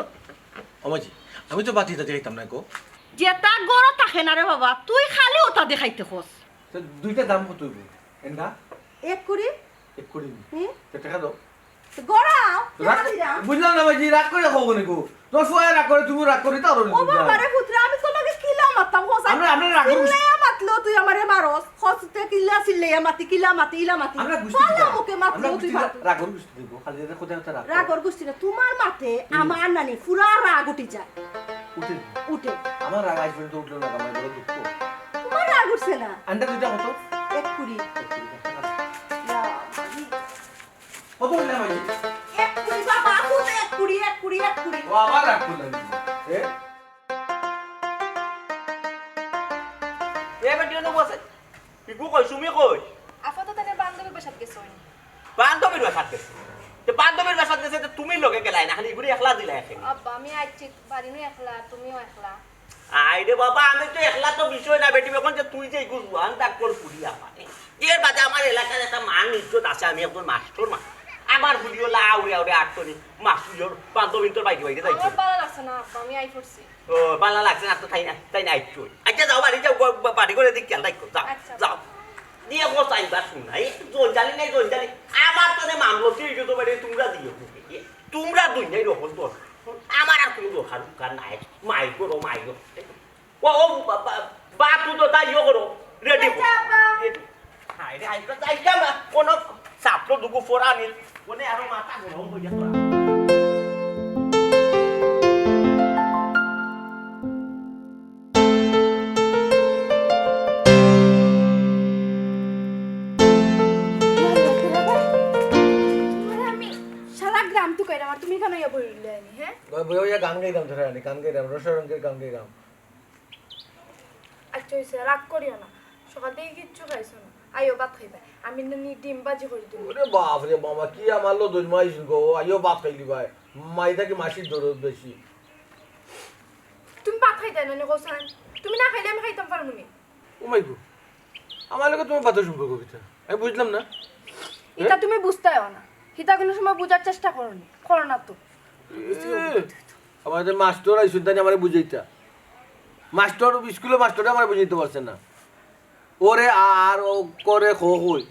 ও মাই, আমি তো ভাত ইতা দি খাইতাম না গো। যেটা গরো থাকে না রে বাবা, তুই খালি ওটা দি খাইতে খোস। তো দুইটা দাম কত হইব? এন্ডা? এক কুড়ি। এক কুড়ি? হুম। তো টাকা দাও। তো গড়াও, রাগ, টাকা দিলাম। বুঝলাম না ভাইজি, রাগ করে কও কেনে গো? তোমার ফুয়ায় রাগ করে, তুমিও রাগ করে, তাও ও বাবা রে পুত্রা, আমি তোর লগে কিলা মাততাম, হোস? আমরা, আমরা রাগ করি। চিল্লাইয়া মাতলো তুই আমারে মারস। হোস তে কিলা চিল্লাইয়া মাতি, কিলা মাতি, ইলা মাতি। আমরা গুষ্টি কিলা? মুখে মাতলো আমরা তুই গুষ্টি মাত। রাগর গুষ্টি দিব, খালি এটা কোথায় কোথায় রাগ করে? রাগর গুষ্টি না, তোমার মাতে হুম। আমার নানি পুরা রাগ উঠি যায়। উঠে? উঠে। আমার রাগ আজ পর্যন্ত উঠলো না, আমার বড় দুঃখ। তোমার রাগ উঠছে না? আন্ডা দুইটা কত? এক কুড়ি। এক কুড়ি টাকা। ইয়া, মানি। কত হইলে ভাই? এক কুড়ি বাবা, কত এক কুড়ি, এক কুড়ি, এক কুড়ি। ও, আবার রাগ করলেন। এ? এ বেটি, অনো বসে। পিকু কই, সুমি কই? আফা তো তাইর বান্ধবীর বাসাত গেছইন। বান্ধবীর বাসাত গেছে? তে বান্ধবীর বাসাত গেছে, তে তুমি লগে গেলায় না, খালি ইগুরে একলা দিলায় এখানে। আব্বা, আমি আইছি, বাড়ি নু একলা, তুমিও একলা। আরে বাবা, আমি তো একলা তো বিষয় না বেটি, অখন যে তুই যে ইগু জুয়ান তাকর ফুরি আমার। এর বাদে আমার এলাকার একটা মান ইজ্জত আছে, আমি একজন মাস্টর মানুষ। আমার ফুরি অলা আউরে আউরে আটতনি মাসুর বান্ধবী তোর বাইরে বাইরে যাইছে। আমার ভালা লাগছে না আব্বা, আমি আই পড়ছি। ও, ভালা লাগছে না তো, তাই না, তাই না, আইচ্ছু। আচ্ছা, যাও, বাড়ি যাও, ব-, ব-, বাড়ি ঘরর দিক খেয়াল রাখো, যাও, আচ্ছা। যাও। দিয়ে ও চাইবা শুন না, এই জঞ্জালি নাই, জঞ্জালি। আমার তো নে মামলা তুই তো বাড়ি তোমরা দিও। তোমরা দুই নাই রকম দরকার। আমার আর কোনো দরকার, দরকার নাই। মাই করো, মাই করো। ও, ও, বা-, বা-, বাপু তো তাই ইয়ে করো, রেডি করো। আচ্ছা, আব্বা। রেডি। হায় রে, আইজকে যাইতাম না। কোনো ছাত্র দুগু ফোরা নিল, কোনে আরো মাথা গরম হইয়া তোরা। আমি সারা গ্রাম তুকাইলাম, আর তুমি কেন ইয়া বললে আনি, হ্যাঁ? বই, বই, ওই গান গাইলাম ধরে আনি, গান গাইলাম, রসরঙ্গের গান গাইলাম। আচ্ছা, হইছে, রাগ করিও না। সকাল থেকে কিচ্ছু খাইছো না। আইও, ভাত খাইবা। আমি না নি ডিম ভাজি করে দিমু। ওরে বাপ রে বাবা, কি আমার লো দৈমা আইসুন গো। আইও, ভাত খাইলি ভাই। মাইদা কি মাসির দরদ বেশি? তুমি ভাত খাইতায় না নি, কওছাইন? তুমি না খাইলে আমি খাইতাম পারমু নি। ও মাই গো, আমার লগে তোমার ভাতর সম্পর্ক কিতা? আমি বুঝলাম না। ইতা তুমি বুঝতায়ও না। হিতা কোনো সময় বুঝার চেষ্টা করো নি, করো না তো। এ, আমাদের মাস্টর আইসুন, তাই আমারে বুঝাইতা। মাস্টর, স্কুলে মাস্টরে আমারে বুঝাইতে পারছে না। ওরে আর ও করে খো কই।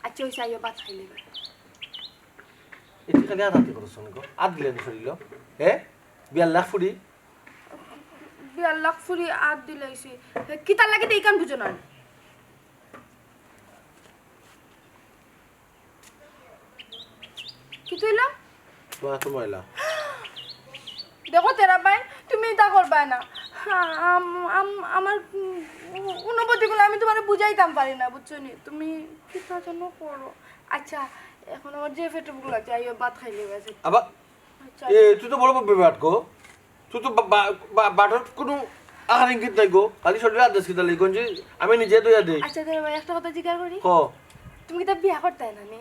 আচ্ছা, ওই চাইও ভাত খাইলে এবার। এটি খালি আত আতি করছ নি গো? আত দিলে নি শরীল? হে? বিয়ার লাখ ফুড়ি? বিয়ার লাখ ফুড়ি আত দিলাইছি। হে, কিতার লাগি দেই কান বুঝো না? কি কইলা? মা তো ময়লা। দেখো তেরা ভাই, তুমি ইতা করবায় না। আম-, আম-, আমার, উম, অনুভূতিগুলো আমি তোমারে বুঝাইতাম পারি না, বুঝছো নি? তুমি কিতা যেন করো। আচ্ছা, এখন আমার যে পেটে ভুক লাগছে, আইও ভাত খাইলে গেছে। আবার আচ্ছা। এ, তুই তো বড় বেবাট গো। তুই তো বা-, বা-, বা-, বাটর কোনো আহার ইঙ্গিত নাই গো। খালি শরীরে আদেশ কিতা লাগি গঞ্জি, আমি নিজে দইয়া দেই। আচ্ছা, দাদা ভাই, একটা কথা জিজ্ঞাসা করি। ক। তুমি কিতা বিয়া করতায় না নি?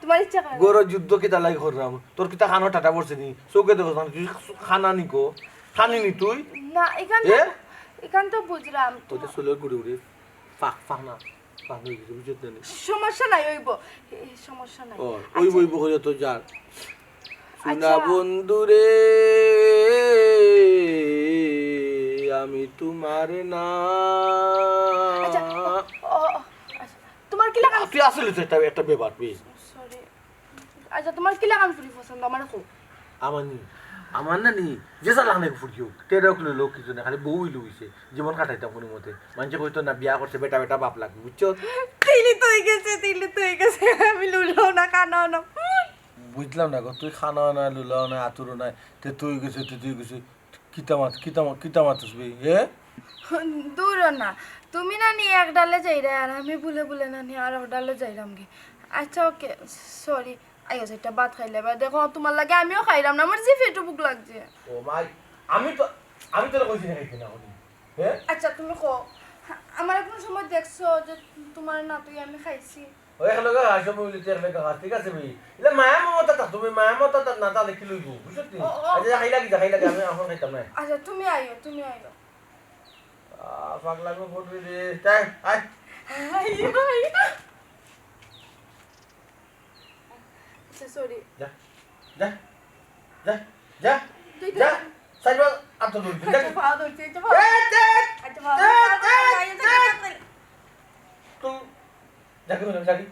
তোমার ইচ্ছা করে না? গরু যুদ্ধ কিতা লাগি করলাম? তোর কিতা খানো টাটা পড়ছে নি? চোখে দেখো না, তুই খানা নি গো। খানি নি তুই? না, এখান এ? তো, এখান তো বুঝলাম। ওই তো চুলের গুড়ি গুড়ি। ফাঁক, ফাঁক না। ফাঁক হয়ে গেছে, বুঝতে পারলি? সমস্যা নাই, অইবো। এ, সমস্যা নাই। ও, আচ্ছা। অইবো, অইবো, হয়ে তো যার। আচ্ছা। শোনা বন্ধু রে, আমি তোমার না। আচ্ছা, ও, ও, আচ্ছা। তোমার কি লাগান? তুই আসলে তো একটা, একটা বেবাট, please। Sorry। আচ্ছা, তোমার কি লাগান ফুড়ি পছন্দ? আমারে কও। আমার নি, আমার না নি, যে যা লাগান ফুড়ি হোক, তেরো কিলো লোক কিছু না, খালি বউ হইলে হইছে, জীবন কাটাইতাম কোনো মতে। মানষে কইতো না, বিয়া করছে, বেটা বেটা বাপ লাগবে, বুঝছো? তিলি তো হয়ে গেছে, তিলি তো হয়ে গেছে, আমি লুলাও না, খানাও না। বুঝলাম না গো, তুই খানাও না, লুলাও না, আতুরও না, তে তুই গেছে, তে তুই গেছে। কিতা মাত, কিতা মাত, কিতা মাতস বে, এ? দূর না, তুমি না নি এক ডালে যাইরা, আর আমি বুলে বুলে না নি আর এক ডালে যাইরাম গি। আচ্ছা, ওকে, sorry। আইও, একটা ভাত খাইলে বা দেখো, তোমার লাগে আমিও খাইলাম না, আমার যে পেটে ভুক লাগছে। ও মাই, আমি তো, আমি তোরে কইছি না খাইতে না, হনি। হ্যাঁ? আচ্ছা, তুমি কও, আমার কোনো সময় দেখছো যে তোমার না তুই আমি খাইছি? ও, এক লগে খাস, সব মিলে তুই এক লগে খাস, ঠিক আছে, ভাই? ইলা মায়া মমতা থাক, তুমি মায়া মমতা থাক না, তাহলে কি লইব, বুঝছো তুই? ও, ও। আচ্ছা, খাই লাগি, যা, খাই লাগি, আমি এখন খাইতাম না। আচ্ছা, তুমি আইও, তুমি আইও। আহ, পাগলা গো, ফটো রে, তাই, আয়। আইও, আইও। আচ্ছা, sorry। যা, যা, যা, যা, তুই যা। তো সাইড বল, আর তো দৌড়, যা। আচ্ছা, পাও ধরছি, আচ্ছা, পাও। এই, দে, আচ্ছা, পাও দে, ধরছি, দে, আচ্ছা, দে। পাও ধরছি। তুই যা, কি বললাম, যা, কি?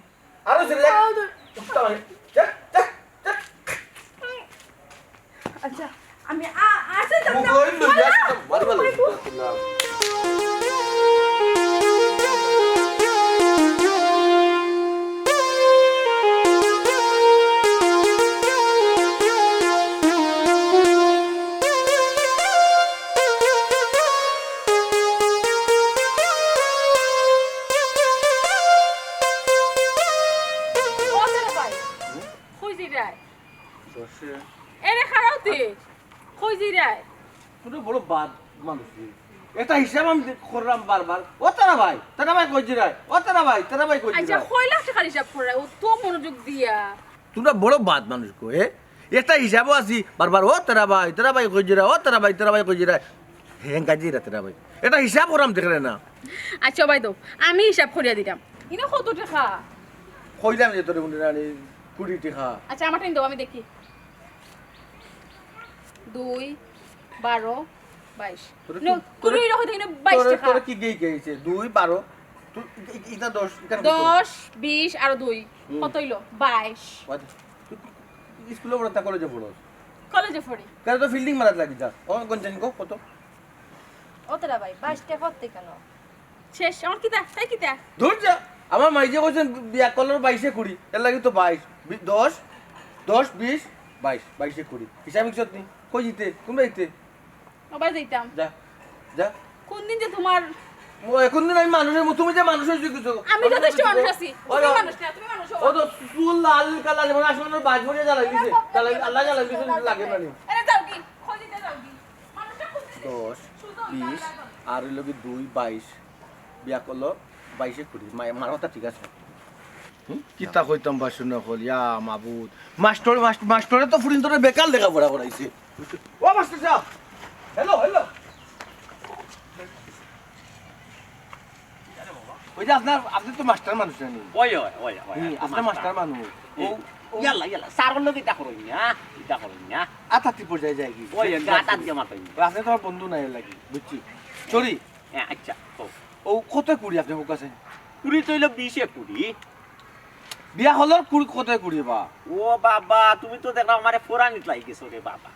আরো ছেড়ে যা। পাও ধর- চুপ তো মানে। যা, যা, যা। আচ্ছা, আমি আ-, আসে মুখ যাচ্ছি। ওই লইয়া আসে, মারি ভালো। ও ছেলে ভাই, হুম? কই যাইরায়? বসে। এরে খাড়াও তে, কই যাইরায়? তুই তো বড় বাদ মানুষ রে। একটা হিসাব আমি দে-, করলাম বারবার। ও তারা ভাই, তারা ভাই কই যাইরায়? ও তারা ভাই, তারা ভাই কই আচ্ছা, যাইরায়? কয় লাখ টাকার হিসাব করে, ও তো মনোযোগ দিয়া। তোমরা বড় বাদ মানুষ গো, এ? একটা হিসাবও আছি, বারবার, "ও তেরা ভাই, তেরা ভাই কই যারা, ও তেরা ভাই, তেরা ভাই কই যারা।" হেঙ্গা যারা তেরা ভাই। এটা হিসাব করাম দেখরে না। আচ্ছা ভাই তো, আমি হিসাব করিয়া দিতাম। ইনো কত টেকা? কইলাম যে তোরে মনে রানি কুড়ি টেকা। আচ্ছা, আমার টাইম দাও, আমি দেখি। দুই, বারো, বাইশ। তোরে নো, কি, তোরে, কুড়ি রকম থেকে বাইশ তোরে, টেকা। তোরে কি গেই গেইছে? দুই, বারো, তুই ই-, ই-, ইটা দশ, ইখান কত? দশ, বিশ আর দুই। হুম। কত অইলো? বাইশ। বাদ। তুই স্কুলে পড়স না কলেজে পড়স? কলেজে পড়ি। কেন তো ফিল্ডিং মারাত লাগি যা। ও কোন জানি কো কত? ও তোরা ভাই, বাইশ টেকা পড়তে কেন? শেষ, আমার কিতা? তাই কিতা? ধুর যা। আমার মাইজে কইছেন বিয়া করলে বাইশে কুড়ি, এর লাগি তো বাইশ। বি-, দশ, দশ, বিশ, বাইশ, বাইশে কুড়ি। হিসাব ইকছত নি? কই জিতে? কোন বাড়িতে? আবার যাইতাম। যা, যা। কোন দিন যে তোমার ও, এখন দিন আমি মানুষের মতো, তুমি যে মানুষ হয়েছো কিছু। আমি যথেষ্ট মানুষ আছি। ওই, তুমি ওই। মানুষ না, তুমি মানুষ হও। ও তো চুল লাল কালা যেমন আসমানের বাজ ভরে জ্বালাই দিছে। জ্বালাই, আল্লাহ জ্বালাই দিছে, লাগে মানে। আরে যাও কি? খোঁজ দিতে যাও কি? মানুষটা খুঁজতেছে। দশ, বিশ, আর হইল কি দুই, বাইশ। বিয়া করলো বাইশে কুড়ি। মা-, মার কথা ঠিক আছে। হুম? কিতা কইতাম বা শুনে হল, ইয়া মাবুদ। মাস্টর, মাস্ট-, মাস্টরে তো ফুরিন তোরে বেকার লেখাপড়া করাইছে। ও মাস্টর সাহেব, হ্যালো, হ্যালো। ওই যে আপনার, আপনি তো মাস্টার মানুষ জানি। ওই, ওই, ওই, ওই, হুম, আপনি আপনি মাস্টার। মাস্টার মানুষ। হুম। ও, ও ইয়াল্লা, ইয়াল্লা, স্যারর লগে ইতা করইন না, ইতা করইন না। আতাতি পর্যায়ে যায় কি? ওই, গাত আত দিয়া মাতইন। ওই আপনি তো আমার বন্ধু নাই লাগি, বুঝছি। সরি। হ্যাঁ, আচ্ছা, তো। ও কত কুড়ি আপনি হোক আছে? কুড়ি তো হইলো বিশে কুড়ি। বিয়া হলো কুড়ি, কত কুড়ি বা? ও বাবা, তুমি তো দেখলাম আমারে ফোরানিত লাগি গেছো রে বাবা।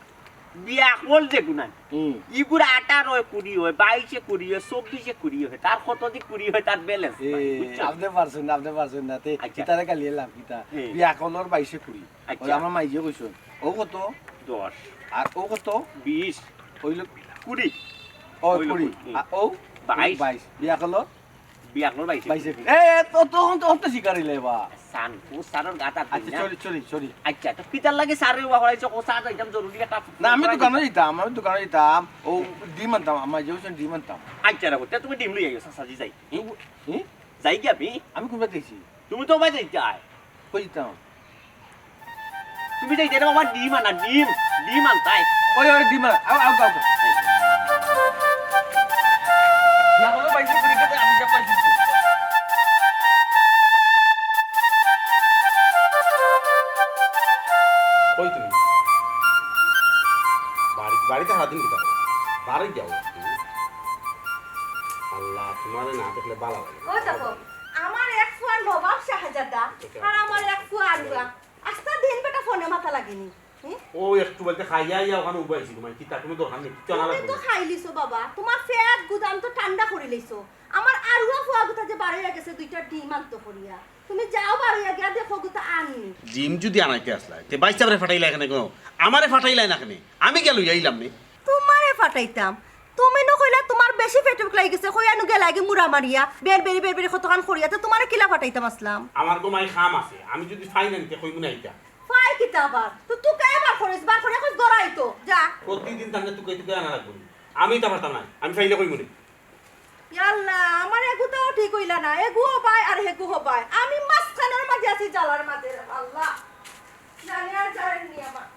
বিয়া হল যে গুণান। হুম। ইগুর আঠারো কুড়ি হয়, বাইশে কুড়ি হয়, চব্বিশে কুড়ি হয়, তার কত দিক কুড়ি হয়, তার ব্যালেন্স এ, নাই, বুঝছো? আপনি পারছেন না, আপনি পারছেন না, তে আচ্ছা। ইতারে গালি এলাম কিতা? হুম। বিয়া হলোর বাইশে কুড়ি। আচ্ছা। ওই আমার মাইজে কইছেন, ও কত? দশ। আর ও কত? বিশ। হইল কুড়ি। ও, হইল কুড়ি। কুড়ি। হুম। আর ও? বাইশ। বাইশ। বিয়া হলো? বিয়া হলো বাইশে। বাইশে। এ, এ, তো, তো, তো, তো শিকারি লেবা। সান, ও সানর গাতা আচ্ছা, না। Sorry, sorry, sorry. আচ্ছা, তো কিতার লাগে সারে ওয়া হরাইছো? ও সার একদম জরুরি একটা না, আমি দোকানো যাইতাম, আমি দোকানো যাইতাম। ও ডিম আনতাম, আমার যে কইছেন ডিম আনতাম। আচ্ছা, রাখো, তে তুমি ডিম লই আইও, চাচা জি যাই। হুম? হুম? যাই কি আমি? আমি কোনটা দিয়েছি? তুমি তো ভাই যাইতাই। কই যাইতাম? তুমি যাইতাই রে বাবা, ডিম আনা, ডিম, ডিম আনতাই। ওই, ওই, ডিম আনা। আও, আও, আও, আও। এই। না, বাবা, বাইশে কুড়ি টাকা আমি যা পাইছি। কই তুমি? বাড়ি, বাড়িতে সারাদিন কিতা করো? বাড়ি যাও। আল্লাহ, তোমারে না দেখলে ভালা লাগে না। ওই দেখো, আমার এক ফুয়ার নবাব শাহজাদা, আর আমার এক ফুয়া আরুয়া। আস্তা দিন বেটা ফোনে মাথা লাগেনি। হুম? ও একটু বলতে খাইয়া আইয়া ওখানে উবাইছি, তোমার কিতা কোনো দরকার নেই, কিচ্ছু আনা তুমি লাগবে তো না। খাইলিছো বাবা, তোমার পেট গুদাম তো ঠান্ডা করি লইছো। আমার আরুয়া ফুয়া গুতা যে বাড়ি হয়ে গেছে দুইটা ডিম আনতো করিয়া। তুমি যাও বাড়ি গিয়া দেখো গুতা আননি। ডিম যদি আনাইতে আসলা, তে বাইশ সাবরে ফাটাইলা এখানে কেন? আমারে ফাটাইলা না কেনে? আমি গিয়া লইয়া আইলাম নে। তোমারে ফাটাইতাম। তুমি নু কইলা তোমার বেশি পেটুক লাগি গেছে, কইয়া নু গেলাগি মুড়া মারিয়া, বের বেরি বের বেরি কতখান করিয়া, তো তোমারে কিলা ফাটাইতাম আসলাম? আমার তো মাই কাম আছে, আমি যদি ফাই না নিতে কইমু না ইটা। ফাই কিতা আবার? তো তুকাই বার করিস, বার করিয়া কইস গড়াই তো, যা। প্রতিদিন তাহলে তুকাই তুকাই আনা লাগবো নি। আমি ইতা পারতাম না, আমি ফাইলে কইমু নি। ইয়াল্লা, আমার এগুতাও ঠিক হইলা না, এগু হবায় আর হেগু হবায়। আমি মাঝখানের মাঝে আছি জ্বালার মাঝে রে আল্লাহ। জানি আর জানি নি আমার।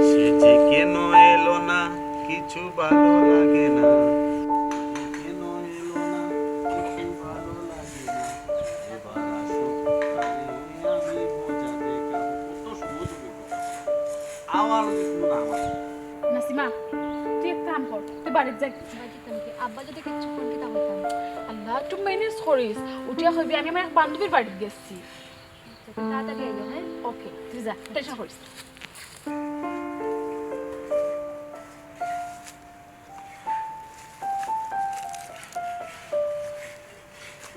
সে যে কেন এলো না, কিছু ভালো লাগে না। কেন এলো না, কিছু ভালো লাগে না। এবার আসুক, তারে আমি বোঝাতে পারবো। কত সুন্দর তুমি বলো। আমার যদি কোনো নাম আছে। নাসিমা, তুই এক কাম কর, তুই বাড়িত যা। বাড়িত যাইতাম কি? আব্বা যদি কিচ্ছু কইন, কিতা কইতাম? আল্লাহ, একটু ম্যানেজ করিস। উঠিয়া কইবি, "আমি আমার এক বান্ধবীর বাড়িত গেছি।" আচ্ছা, তুই তাড়াতাড়ি আইও, হ্যাঁ? ওকে, তুই যা, টেনশন করিস না।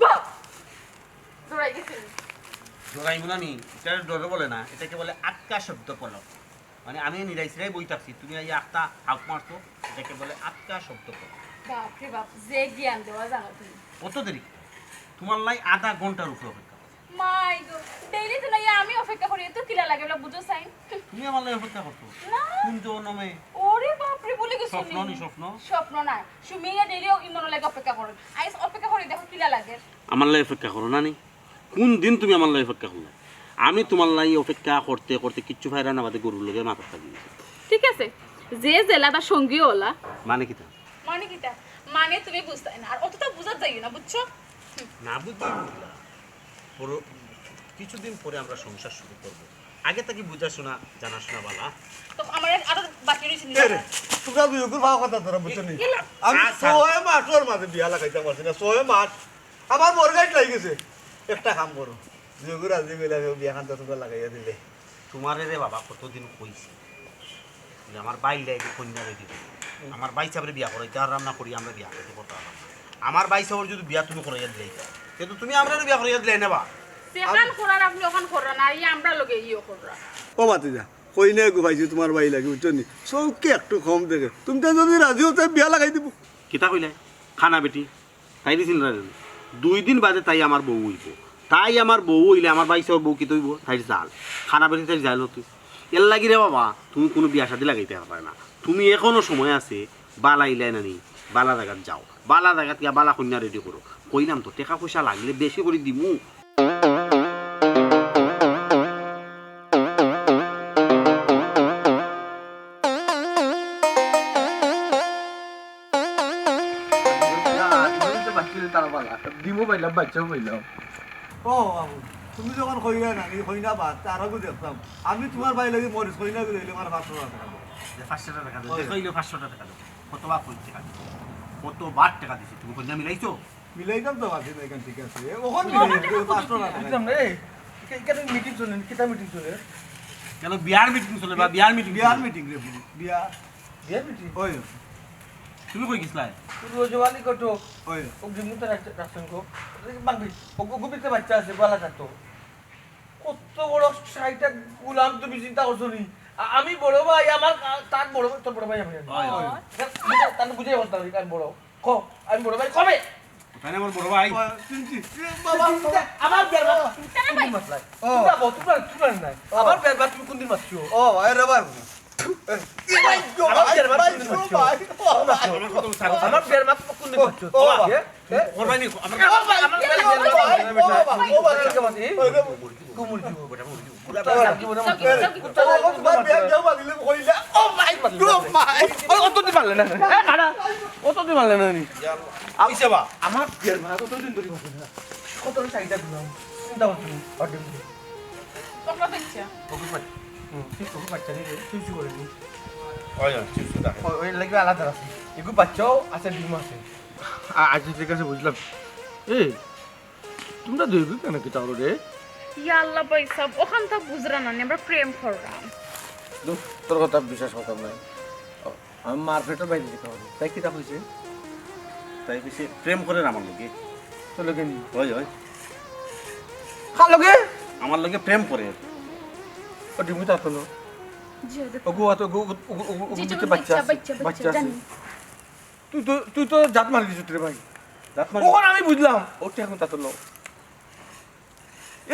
বাহ! জোড়াই গেছে। জোড়াইমু না নি? এটা ডরে বলে না, এটাকে বলে আটকা শব্দ পলক। মানে আমি নিরাই সিরাই বই থাকছি, তুমি আইয়া আটকা হাফ মারছো, এটাকে বলে আটকা শব্দ পলক। বাপ রে বাপ, যে জ্ঞান দেওয়া জানো তুমি। কত দেরি? তোমার লাই আধা ঘন্টার উপরে অপেক্ষা করছি। মাই গো, ডেইলি তো নাইয়া আমি অপেক্ষা করি, তো কিলা লাগে বলে বুঝো সাইন? তুমি আমার লাগি অপেক্ষা করছো? না। কোন জনমে? ওরে বাপ রে, ভুলে গেছো স্বপ্ন নি? নি স্বপ্ন? স্বপ্ন না। সুমিয়া ডেইলি ও ইমনর লাগি অপেক্ষা করে। আইস অপেক্ষা করি দেখো কিলা লাগে। আমার লাগি অপেক্ষা করো না নি? কোন দিন তুমি আমার লাগি অপেক্ষা করলে? আমি তোমার লাগি অপেক্ষা করতে করতে কিচ্ছু ফাইরা না বাদে গরুর লগে মাথার থাকি গেছি। ঠিক আছে, যে জেলা তার সঙ্গী ওলা। মানে কিতা? মানে কিতা? মানে তুমি বুঝতায় না, আর অতটা বুঝাত যাইও না, বুঝছো? না বুঝতেই বুঝলা। পর-, কিছুদিন পরে আমরা সংসার শুরু করব। আগে থাকি বুঝাশোনা, জানাশোনা বালা। তো আমার আরো বাকি রয়েছে এ রে, তোমরা দুই অগুর ভাব কথা ধরা বুঝছো নি? এ, এ, আমি আ, ছয় মাসর মাঝে বিয়া লাগাইতাম পারছি না, ছয় মাস। আমার মর্গেজ লাগি গেছে। একটা কাম করো, দুই অগুর রাজি কইলে আমি বিয়াখান তো তোমরা লাগাইয়া দিলে। তোমারে রে বাবা কতদিন কইছি যে আমার ভাইর লাগি কইন্যা রেডি করো। আমার ভাইসাবরে বিয়া করাইতে পাররাম না করি আমরা বিয়া করতে পারতাম না। আমার ভাইসাবর যদি বিয়া তুমি করাইয়া দিলাইতায়, কিন্তু তুমি আমরারে বিয়া করাইয়া দিলায় না বা। যেখান করার আপনি ওখান কররা না, এই আমরা লগে ইয়ে কররা। ও ভাতিজা, কইন্যা এগু পাইছি তোমার ভাইর লাগি, বুঝছো নি? চউখে একটু কম দেখে। তুমি তো যদি রাজি অও, তাইলে বিয়া লাগাই দিমু। কিতা কইলায়? কানা বেটি। তাইরে চিনরায় নি? দুই দিন বাদে তাই আমার বউ অইবো। তাই আমার বউ অইলে আমার ভাইসাবর বউ কিতা অইবো? তাইর জাল। কানা বেটি তাইর জাল অইতো। এরলাগি রে বাবা, তুমি কুনু বিয়া শাদি লাগাইতায় পারতায় না। তুমি এখনো সময় আছে, বালা ইলায় না নি, বালা জাগাত যাও। বালা জাগাত গিয়া বালা কইন্যা রেডি করো। কইলাম তো, টেকা পয়সা লাগলে বেশি করি দিমু। দিমু পাইলাম, বাচ্চাও পাইলাম। ও বাবু, তুমি যখন কইরায় না, এই কইন্যা বাদ, তার আগে দেখতাম। আমি তোমার ভাইর লাগি মরিচ কইন্যা গুলো হইলে আমার পাঁচশো টাকা দেবো। যে পাঁচশো টাকা দেবো, ওই। দেখো, হইলে পাঁচশো টাকা দেবো। কতবার কইছি টাকা দিছি? কতবার টাকা দিছি? তুমি কইন্যা মিলাইছো? মিলাইতাম তো পারছি না, এখান ঠিক আছে। এ, ওখান মিলাই দিতে, পাঁচশো টাকা। বুঝলাম না, এই, এখা-, এখানে মিটিং চলে, কিতা মিটিং চলে? কেন বিয়ার মিটিং চলে বা বিয়ার মিটিং বিয়ার চলে? মিটিং রে, বিয়া। বিয়ার মিটিং? ওই। তুমি কই গেছলায়? তুই রোজওয়ালি কটো? ওই। ও গিমু তো রাখ-, রাখছেন গো। বাংবি, ও গো-, গুবিতে বাচ্চা আছে, বালা থাকতো। কত বড় সাইটা গুলাম তুমি চিন্তা করছো নি? আ-, আমি বড় ভাই, আমার, আ, তার বড় ভাই, তোর বড় ভাই আমি জানি। ওই, ওই। তার, তার বুঝে বলতে হবে, আমি বড়। ক, আমি বড় ভাই, কবে? কোথায় আমার বড় ভাই? বাবা, চিনছি। এ, বাবা, চিনছি, বাবা। আমার বিয়ার মা-, কোন দিন মাতলায়? ও। তোমরা বল, তোমরা, তোমরা নাই। ও। আমার বিয়ার মা তুমি কোন দিন মাতছো? ও, ভাই রে ভাই। এ, ভাই, ও, আমার ভাই, বিয়ার মা ভাই, তুমি কোন দিন ও, মাতছো? ভাই, ও, ভাই। আমার কথা বলছো, আমার বিয়ার মা তুমি কোন দিন মাতছো? ও, ও, ভাই। এ? এ? ওর ভাই নি, আমার ও, ভাই, আমার ও, ভাই, ভাই, ও, ভাই, ও, ভাই, ও, ভাই। ও, ভাই। কুমুর দিব। ওটা আমার সাথে মনে হয়। ও, ও, তোমার বিয়ার যাও, ভাবি, লে, কইলা। ও, ভাই, ও, ভাই। ও, অত দিন মারলে না। এ, খাড়া। অত দিন মারলে না নি? ইয়া আল্লাহ। আ-, কিসে বা? আমার বিয়ার মা অত দিন ধরে মারলে না। কত চাহিদা দিলাম। চিন্তা করছো নি? অর্ডার দিলাম। চকলেট দিচ্ছে। ওকে পাচ্ছি। হুম, ঠিক ওকে পাচ্ছি নি রে। চুই চুই করে নি। ওই, ওই, চুই চুই দেখে। ওই, ওই লাগবে আলাদা আছে। এগু বাচ্চাও আছে, ডিম আছে। আ-, আচ্ছা, ঠিক আছে, বুঝলাম। এই, তোমরা দুই বোন কেন কিতা করো রে? ইয়া আল্লাহ ভাই সাহেব, ওখান তো বুঝরা না, আমরা প্রেম করলাম। দূর, তোর কথা বিশ্বাস করতাম না। ও, আমি মার পেটর বাইরে যেতে হবে। তাই কিতা কইছে? তাই কইছে প্রেম করে আমার লগে। তোর লগে নি? ওই, ওই। কার লগে? আমার লগে প্রেম করে। ও ডিমু তা তো লো। জি, ওদের ওগু, ওগু, ওগু, ওগু, ওগু জি, জি, ভিতরে বাচ্চা বাচ্চা, আছে। বাচ্চা, বাচ্চা বাচ্চা আছে। জানি। তুই তো, তুই তো জাত মারি দিছিস রে ভাই। জাত মারি ওখানে আমি বুঝলাম। ওটা এখন তাতলো।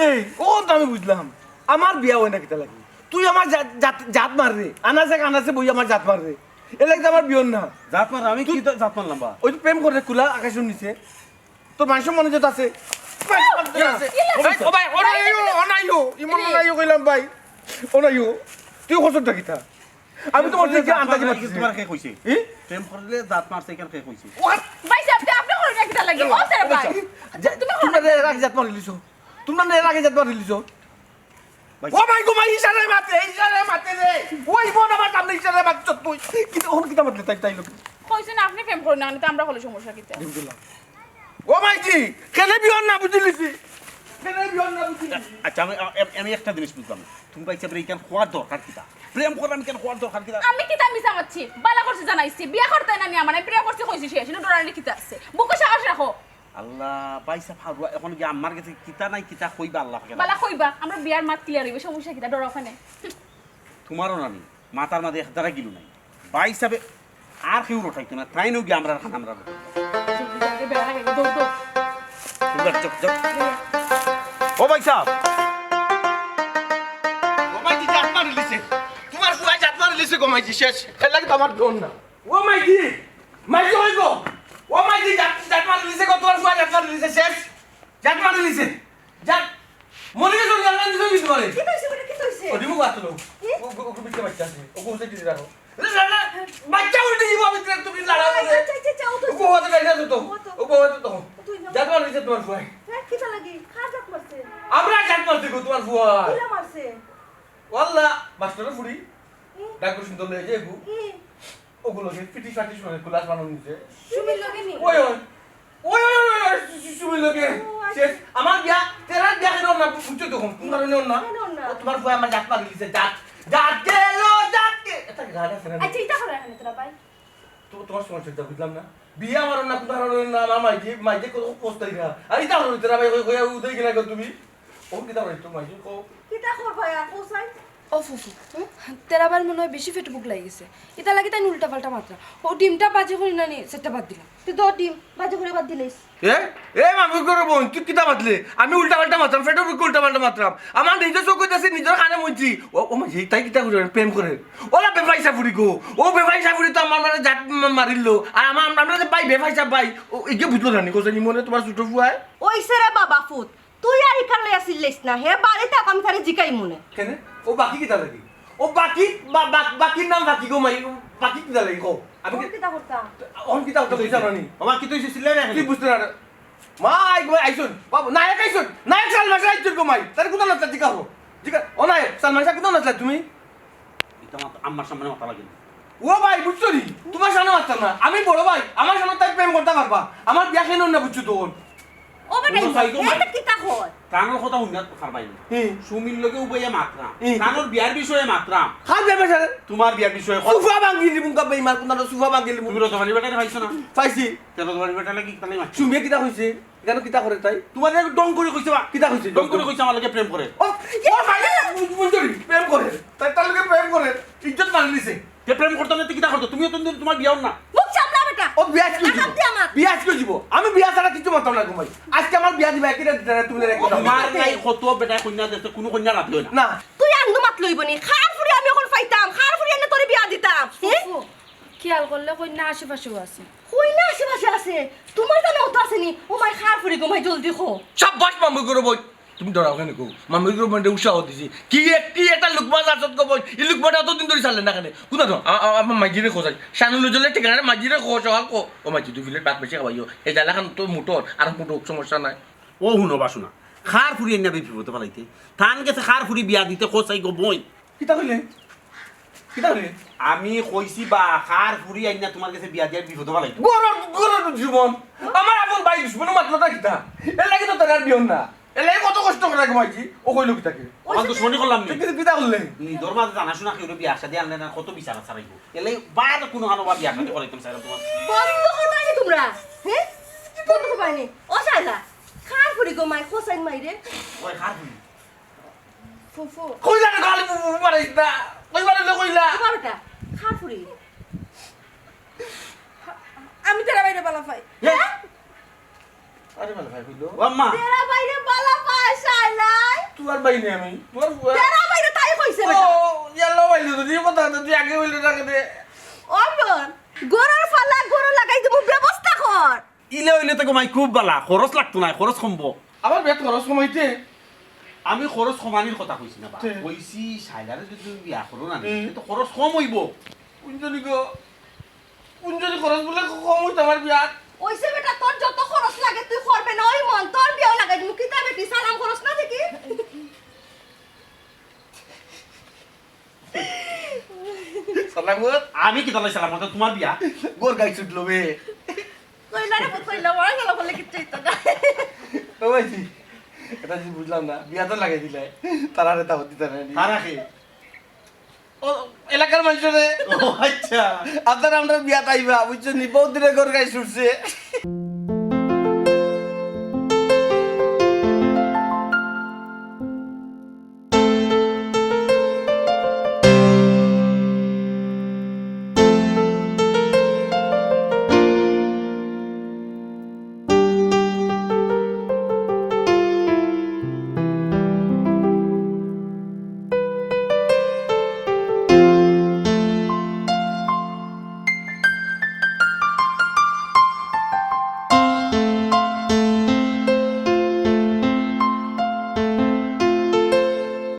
এই, ওখান তো আমি বুঝলাম। আমার বিয়া হয় না কিতা লাগি? তুই আমার জাত, জাত, জাত মার রে। আনাচে কানাচে বই আমার জাত মার রে। এ লাগি তো আমার বিয়ন না। জাত মার, আমি তুই কি তো জাত মারলাম বা? ওই তো প্রেম করে কুলা আকাশের নিচে। তোর মানুষের মনে যেটা আছে। ও, ও, ও, ভাই, ও ভাই, ও নাই ও, ইমন নাই ও কইলাম ভাই। ও নাই ও। তুই কত টাকিতা? আমি তো বলছি যে আন্দাজে মারছি। তোমার কে কইছে? ই? প্রেম করলে দাঁত মারছে, এখানে কে কইছে? ও ভাই সাহেব, আপনি করে রাখি তার লাগি। ও স্যার ভাই। যে, তুমি তোমরা রে রাখি জাত মারি লিছো। তোমরা রে রাখি জাত মারি লিছো। ভাই ও ভাই গো ভাই, ইশারায় মাতে, ইশারায় মাতে রে। ওই বোন আমার সামনে ইশারায় মাতছ তুই। কিন্তু ওখানে কিতা মাতলে তাই, তাই লোক। কইছেন আপনি প্রেম করেন না, তো আমরা হলে সমস্যা কিতা? ডিম দিলাম। ও ভাইজি, কেনে বিয়ন না বুঝিলিছি? কেনে বিয়ন না বুঝিলিছি? আচ্ছা, আমি, আমি, আমি একটা জিনিস বুঝলাম না। তুমি ভাই সাহেব, এইখান খোয়ার দরকার কিতা? প্রেম করার আমি কেন খোয়ার দরকার কিতা? আমি কিতা মিছা মাতছি? বালা করছি জানাইছি। বিয়া করতে না নি আমার, আমি প্রেম করছি কইছি শেষ। ইনো ডরানি কিতা আছে? বুকে সাহস রাখো। আল্লাহ, ভাই সাহেব, হারুয়া, এখন গিয়া আম্মার গেছে কিতা নাই কিতা কইবা আল্লাহ পাকে। বালা কইবা, আমরা বিয়ার মাত ক্লিয়ার হইবে, সমস্যা কিতা? ডরাও কেনে? তোমারও না নি, মাথার মাঝে এক দ্বারা গিলু নাই। ভাই সাহেব, আর কেউ রটাইতো না, তাই নু গিয়া আমরা খান আমরা রটাই। জলদি, জলদি, বেড়া লাগে, দৌড়, দৌড়। যাও, যাও, যাও। ও পয়সা। ও মাইজি, জাত মারি লিছে। তোমার ফুয়ায় জাত মারি লিছে গো মাইজি, শেষ। এর লাগি তো আমার দম না। ও মাইজি, মাইজি কই গো? ও মাইজি, জাত, জাত মারি লিছে গো, তোমার ফুয়ায় জাত মারি লিছে, শেষ। জাত মারি লিছে। জাত। মনে কি জন্য জাত মারি লিছে তোমারে? কিতা অইছে বেটা, কিতা অইছে? ও দিমু গাছ লো। কি? ও, ও, ও, বিচে বাচ্চা আছে। ও, ও, সাইডে রাখো। বাচ্চা উল্টে দিব আমি, তুমি লড়াও করে। আচ্ছা, আচ্ছা, আচ্ছা, ও তো ও বউ হাতে ডাইনা তো। ও তো। ও বউ হাতে তো। ও তো ইমাম। জাত মারি লিছে তোমার ফুয়ায়। হ্যাঁ, কিতা লাগি? কার জাত মারছে? আমরা জাত মারছি গো তোমার ফুয়ায়। কিলা মারছে? ওয়াল্লা, মাস্টারের ফুড়ি। ই। ডাক্তার সুন্দর লয়ে যে এগু। ই। ওগুলো কি ফিটিস ফাটিস করে ক্লাস বানানো নিছে। সুমির লগে নি? ওই, ওই। ওই, ওই, ওই, ওই, সু-, সু-, সুমির লগে। ও, আচ্ছা। শেষ। আমার বিয়া, তেরার বিয়া কেন না? বুঝছো তখন? কোন কারণে ওর না? কেন ওর না? ও তোমার ফুয়ায় আমার জাত মারি লিছে, জাত। জাত গেল, জাত গে-, এটা গান আছে না? আচ্ছা, ইটা করো এখানে তোরা ভাই। তো তোমার সমস্যা বুঝলাম না। বিয়া আমার না, কোন কারণে না, আমার মাইকে, মাইকে কত কষ্ট হইরা। আর ইটা হলো তোরা ভাই, ওই, ওই, উদয় গেলে তুমি। ও কিতা করে তোমার মাইকে কো? কিতা করবা আর কোসাই? ও ফুফু, হুম? তেরা ভাইর মনে হয় বেশি পেটো ভুক লাগি গেছে। ইতা লাগি তাই উল্টা পাল্টা মাতরা। ও ডিমটা বাজি করি না নি, সেটা বাদ দিলাম। তুই তো ডিম বাজি করে বাদ দিলিস। এ? এ মামু করো বোন, তুই কিতা মাতলে? আমি উল্টা পাল্টা মাতরাম, পেটো ভুক উল্টা পাল্টা মাতরাম। আমার নিজের চোখে দেখছি, নিজের কানে শুনছি। ও, ও মাইজি, তাই কিতা করে? প্রেম করে। ওলা বেফাইসা ফুড়ি গো। ও বেফাইসা ফুড়ি তো আমার মানে জাত মা-, মারিল। আর আমার, আমরা যে ভাই বেফাইসা ভাই। ও, এই যে বুঝলো না নি, কোসাই মনে তোমার ছোট ফুয়ায়? ওইছে রে বাবা ফুত। তুই আর ইকার লইয়া চিল্লাইস না, হে বাড়িত আউক আমি তারে জিকাইমু নে। কেনে? ও বাকি কিতা লাগি? ও বাকি, বা-, বা-, বাকির নাম বাকি গো মাই, ও বাকি কিতা লাগি কও? আমি অখন কি-, কিতা করতাম? অখন কিতা করতাম বুঝছো না নি? ও মা, কিতা অইছে চিল্লাই না তুই কেনে? বুঝতে না। মাই গো আইছইন, বাবু নায়ক আইছইন, নায়ক সালমান শাহ আইছইন গো মাই। তারে কোন নাচলা জিকাও? জিকা, ও নায়ক সালমান শাহ কোন নাচলা তুমি? ইতা মাত-, আম্মার সামনে মাতা লাগে না। ও ভাই, বুঝছো নি? তোমার সামনে মাততাম না। আমি বড় ভাই, আমার সামনে তাই প্রেম করতা পারবা। আমার বিয়া কেন না বুঝছো তখন? ও বেটা, ও ভাই গো, এটা ভাই। কিতা কয়? তানর কথা হুনিয়া পারবায় না। হুম। সুমির লগে উবাইয়া মাতরাম। হুম। তানর বিয়ার বিষয়ে মাতরাম। কার বিয়ার বিষয়ে? তোমার বিয়ার বিষয়ে। সুফা ভাঙ্গি লিমু কা বেইমান, কোন সুফা ভাঙ্গি লিমু। তুমি রতবানি বেটারে পাইছো না? পাইছি। তে রতবানি বেটার লাগি তাহলে মাতছো। সুমিয়ে কিতা কইছে? ইখানো কিতা করে তাই? তোমারে ডং করি কইছে বা? কিতা কইছে? ডং করি কইছে আমার লগে প্রেম করে। ও, ও ভাই, বুঝ-, বুঝছো নি? প্রেম করে। তাই তার লগে প্রেম করে। ইজ্জত মারি নিছে। তে প্রেম করতো না, তে কিতা করতো? তুমিও তো তোমার বিয়াও না। মুখ চাপড়া বেটা। ও বিয়া আজকে লাগাম দিব। দিয়া মাত। বিয়া আজকে দিব। আমি বিয়া ছাড়া কিছু মানতাম না গো ভাই। আজকে আমার বিয়া দিবা, একেটা দিতে না, তুমি দেখো। তোমার নাই কত বেটা কইনা দেখতে, কোনো কইনা রাজি হয় না। না। তুই আন্দু মাত লইব নি? কার ফুরি আমি অখন পাইতাম, কার ফুরি এনে তোরে বিয়া দিতাম। হ্যাঁ? ফুফু, খেয়াল করলে কইনা আশেপাশেও আছে। কইনা আশেপাশে আছে? তোমার জানো অত আছে নি? ও মাই, কার ফুরি গো মাই, জলদি কও। সাব্বাস মামু করো বই। তুমি ডরাও কেনে গো? মামুর গো মানে উৎসাহ দিছি। কি এক, কি একটা লুকমা যাচ্ছত গো বই। এই লুকমাটা অতদিন ধরি ছাড়লে না কেনে? কোন তো? আ-, আ-, আমার মাইজিরে খোঁজাই। শানুল উজ্জ্বলের ঠিকানা মাইজিরে খোঁজ, সকাল কো। ও মাইজি, দুই প্লেট ভাত বেশি খাওয়াইও। এই জ্বালাখান তো মুটর, আর মুটর সমস্যা নাই। ও হুনো বাসনা। কার ফুরি আইনা বিপদে ফালাইতে? তান গেছে কার ফুরি বিয়া দিতে খোঁজাই গো বই। কিতা কইলে? কিতা কইলে? আমি কইছি বা, কার ফুরি আইনা তোমার গেছে বিয়া দিয়ার বিপদে ফালাইতে। গরুর, গরুর জীবন। আমার আপন ভাই দুশমনও মাতলো না কিতা? এর লাগি তো তার আর বিয়ন না। এলে কত কষ্ট করে ঘুমাইছি, ও কইলো কিতাকে? আমার দুশমনি করলাম নি। তুই কিতা, কিতা করলে? নিজর মাঝে জানা শুনা কেউ বিয়া শাদি আনলে না, কত বিচার ছাড়াইবো। এলে বার কোনো হানো বা বিয়া শাদি করাইতাম চাইলাম তোমার। বন্ধ করবায় নি তোমরা? হ্যাঁ? বন্ধ করবায় নি? ও শালা, কার ফুরি গো মাই, খোসাইন মাইরে। ওই কার ফুরি? ফুফু। কইলা না, খালি ফুফু ফুফু মারাইস না। কইবা না, কইলা। তোমার বেটা, কার ফুরি? আমি তেরা ভাইরে বালা পাই। এ? হ্যাঁ? আরে বালা ভাই কইলো। ও আম্মা। তেরা ভাইরে বালা পাই, শালাই। তোমার ভাই নি আমি, তোমার ফুয়া। তেরা ভাইরে তাই কইছে ও, বেটা। ইয়াল্লা ভাই, যদি কথা হতো, তুই আগে বললে না কেনে? ও বোন, গরুর ফালা, গরু লাগাই দিমু, ব্যবস্থা কর। ইলে অইলে তো গো মাই খুব বালা, খরচ লাগতো না, খরচ কমবো। আমার বেত খরচ কমাইতে? আমি খরচ কমানির কথা কইছি না বা। তে? কইছি, শাইলারে যদি তুমি বিয়া করো না, হুম। তে তো খরচ কম অইবো। কুঞ্জলি গো, কুঞ্জলি খরচ বুলে কম অইতো আমার বিয়াত। অইছে বেটা, তোর যত খরচ লাগে তুই করবে না, ওই মন, তোর বিয়াও লাগাই দিমু। কিতা বেটি, সালাম খরচ না দেখি? সালামত? আমি কিতা লই সালামত? তোমার বিয়া। গোর গাই ছুটলো বে। কইলা রে, কইলা, ওরা গেল বলে কিচ্ছু হইতো না। ও ভাইজি, এটা যে বুঝলাম না, বিয়া তো লাগাই দিলাই। তারা রে দাওয়াত দিতা না নি? তারা কে? ও, এলাকার মানুষ রে। ও আচ্ছা। আপনারা আমরা বিয়াত আইবা, বুঝছো নি? বহুত দিনে গোর গাই ছুটছে।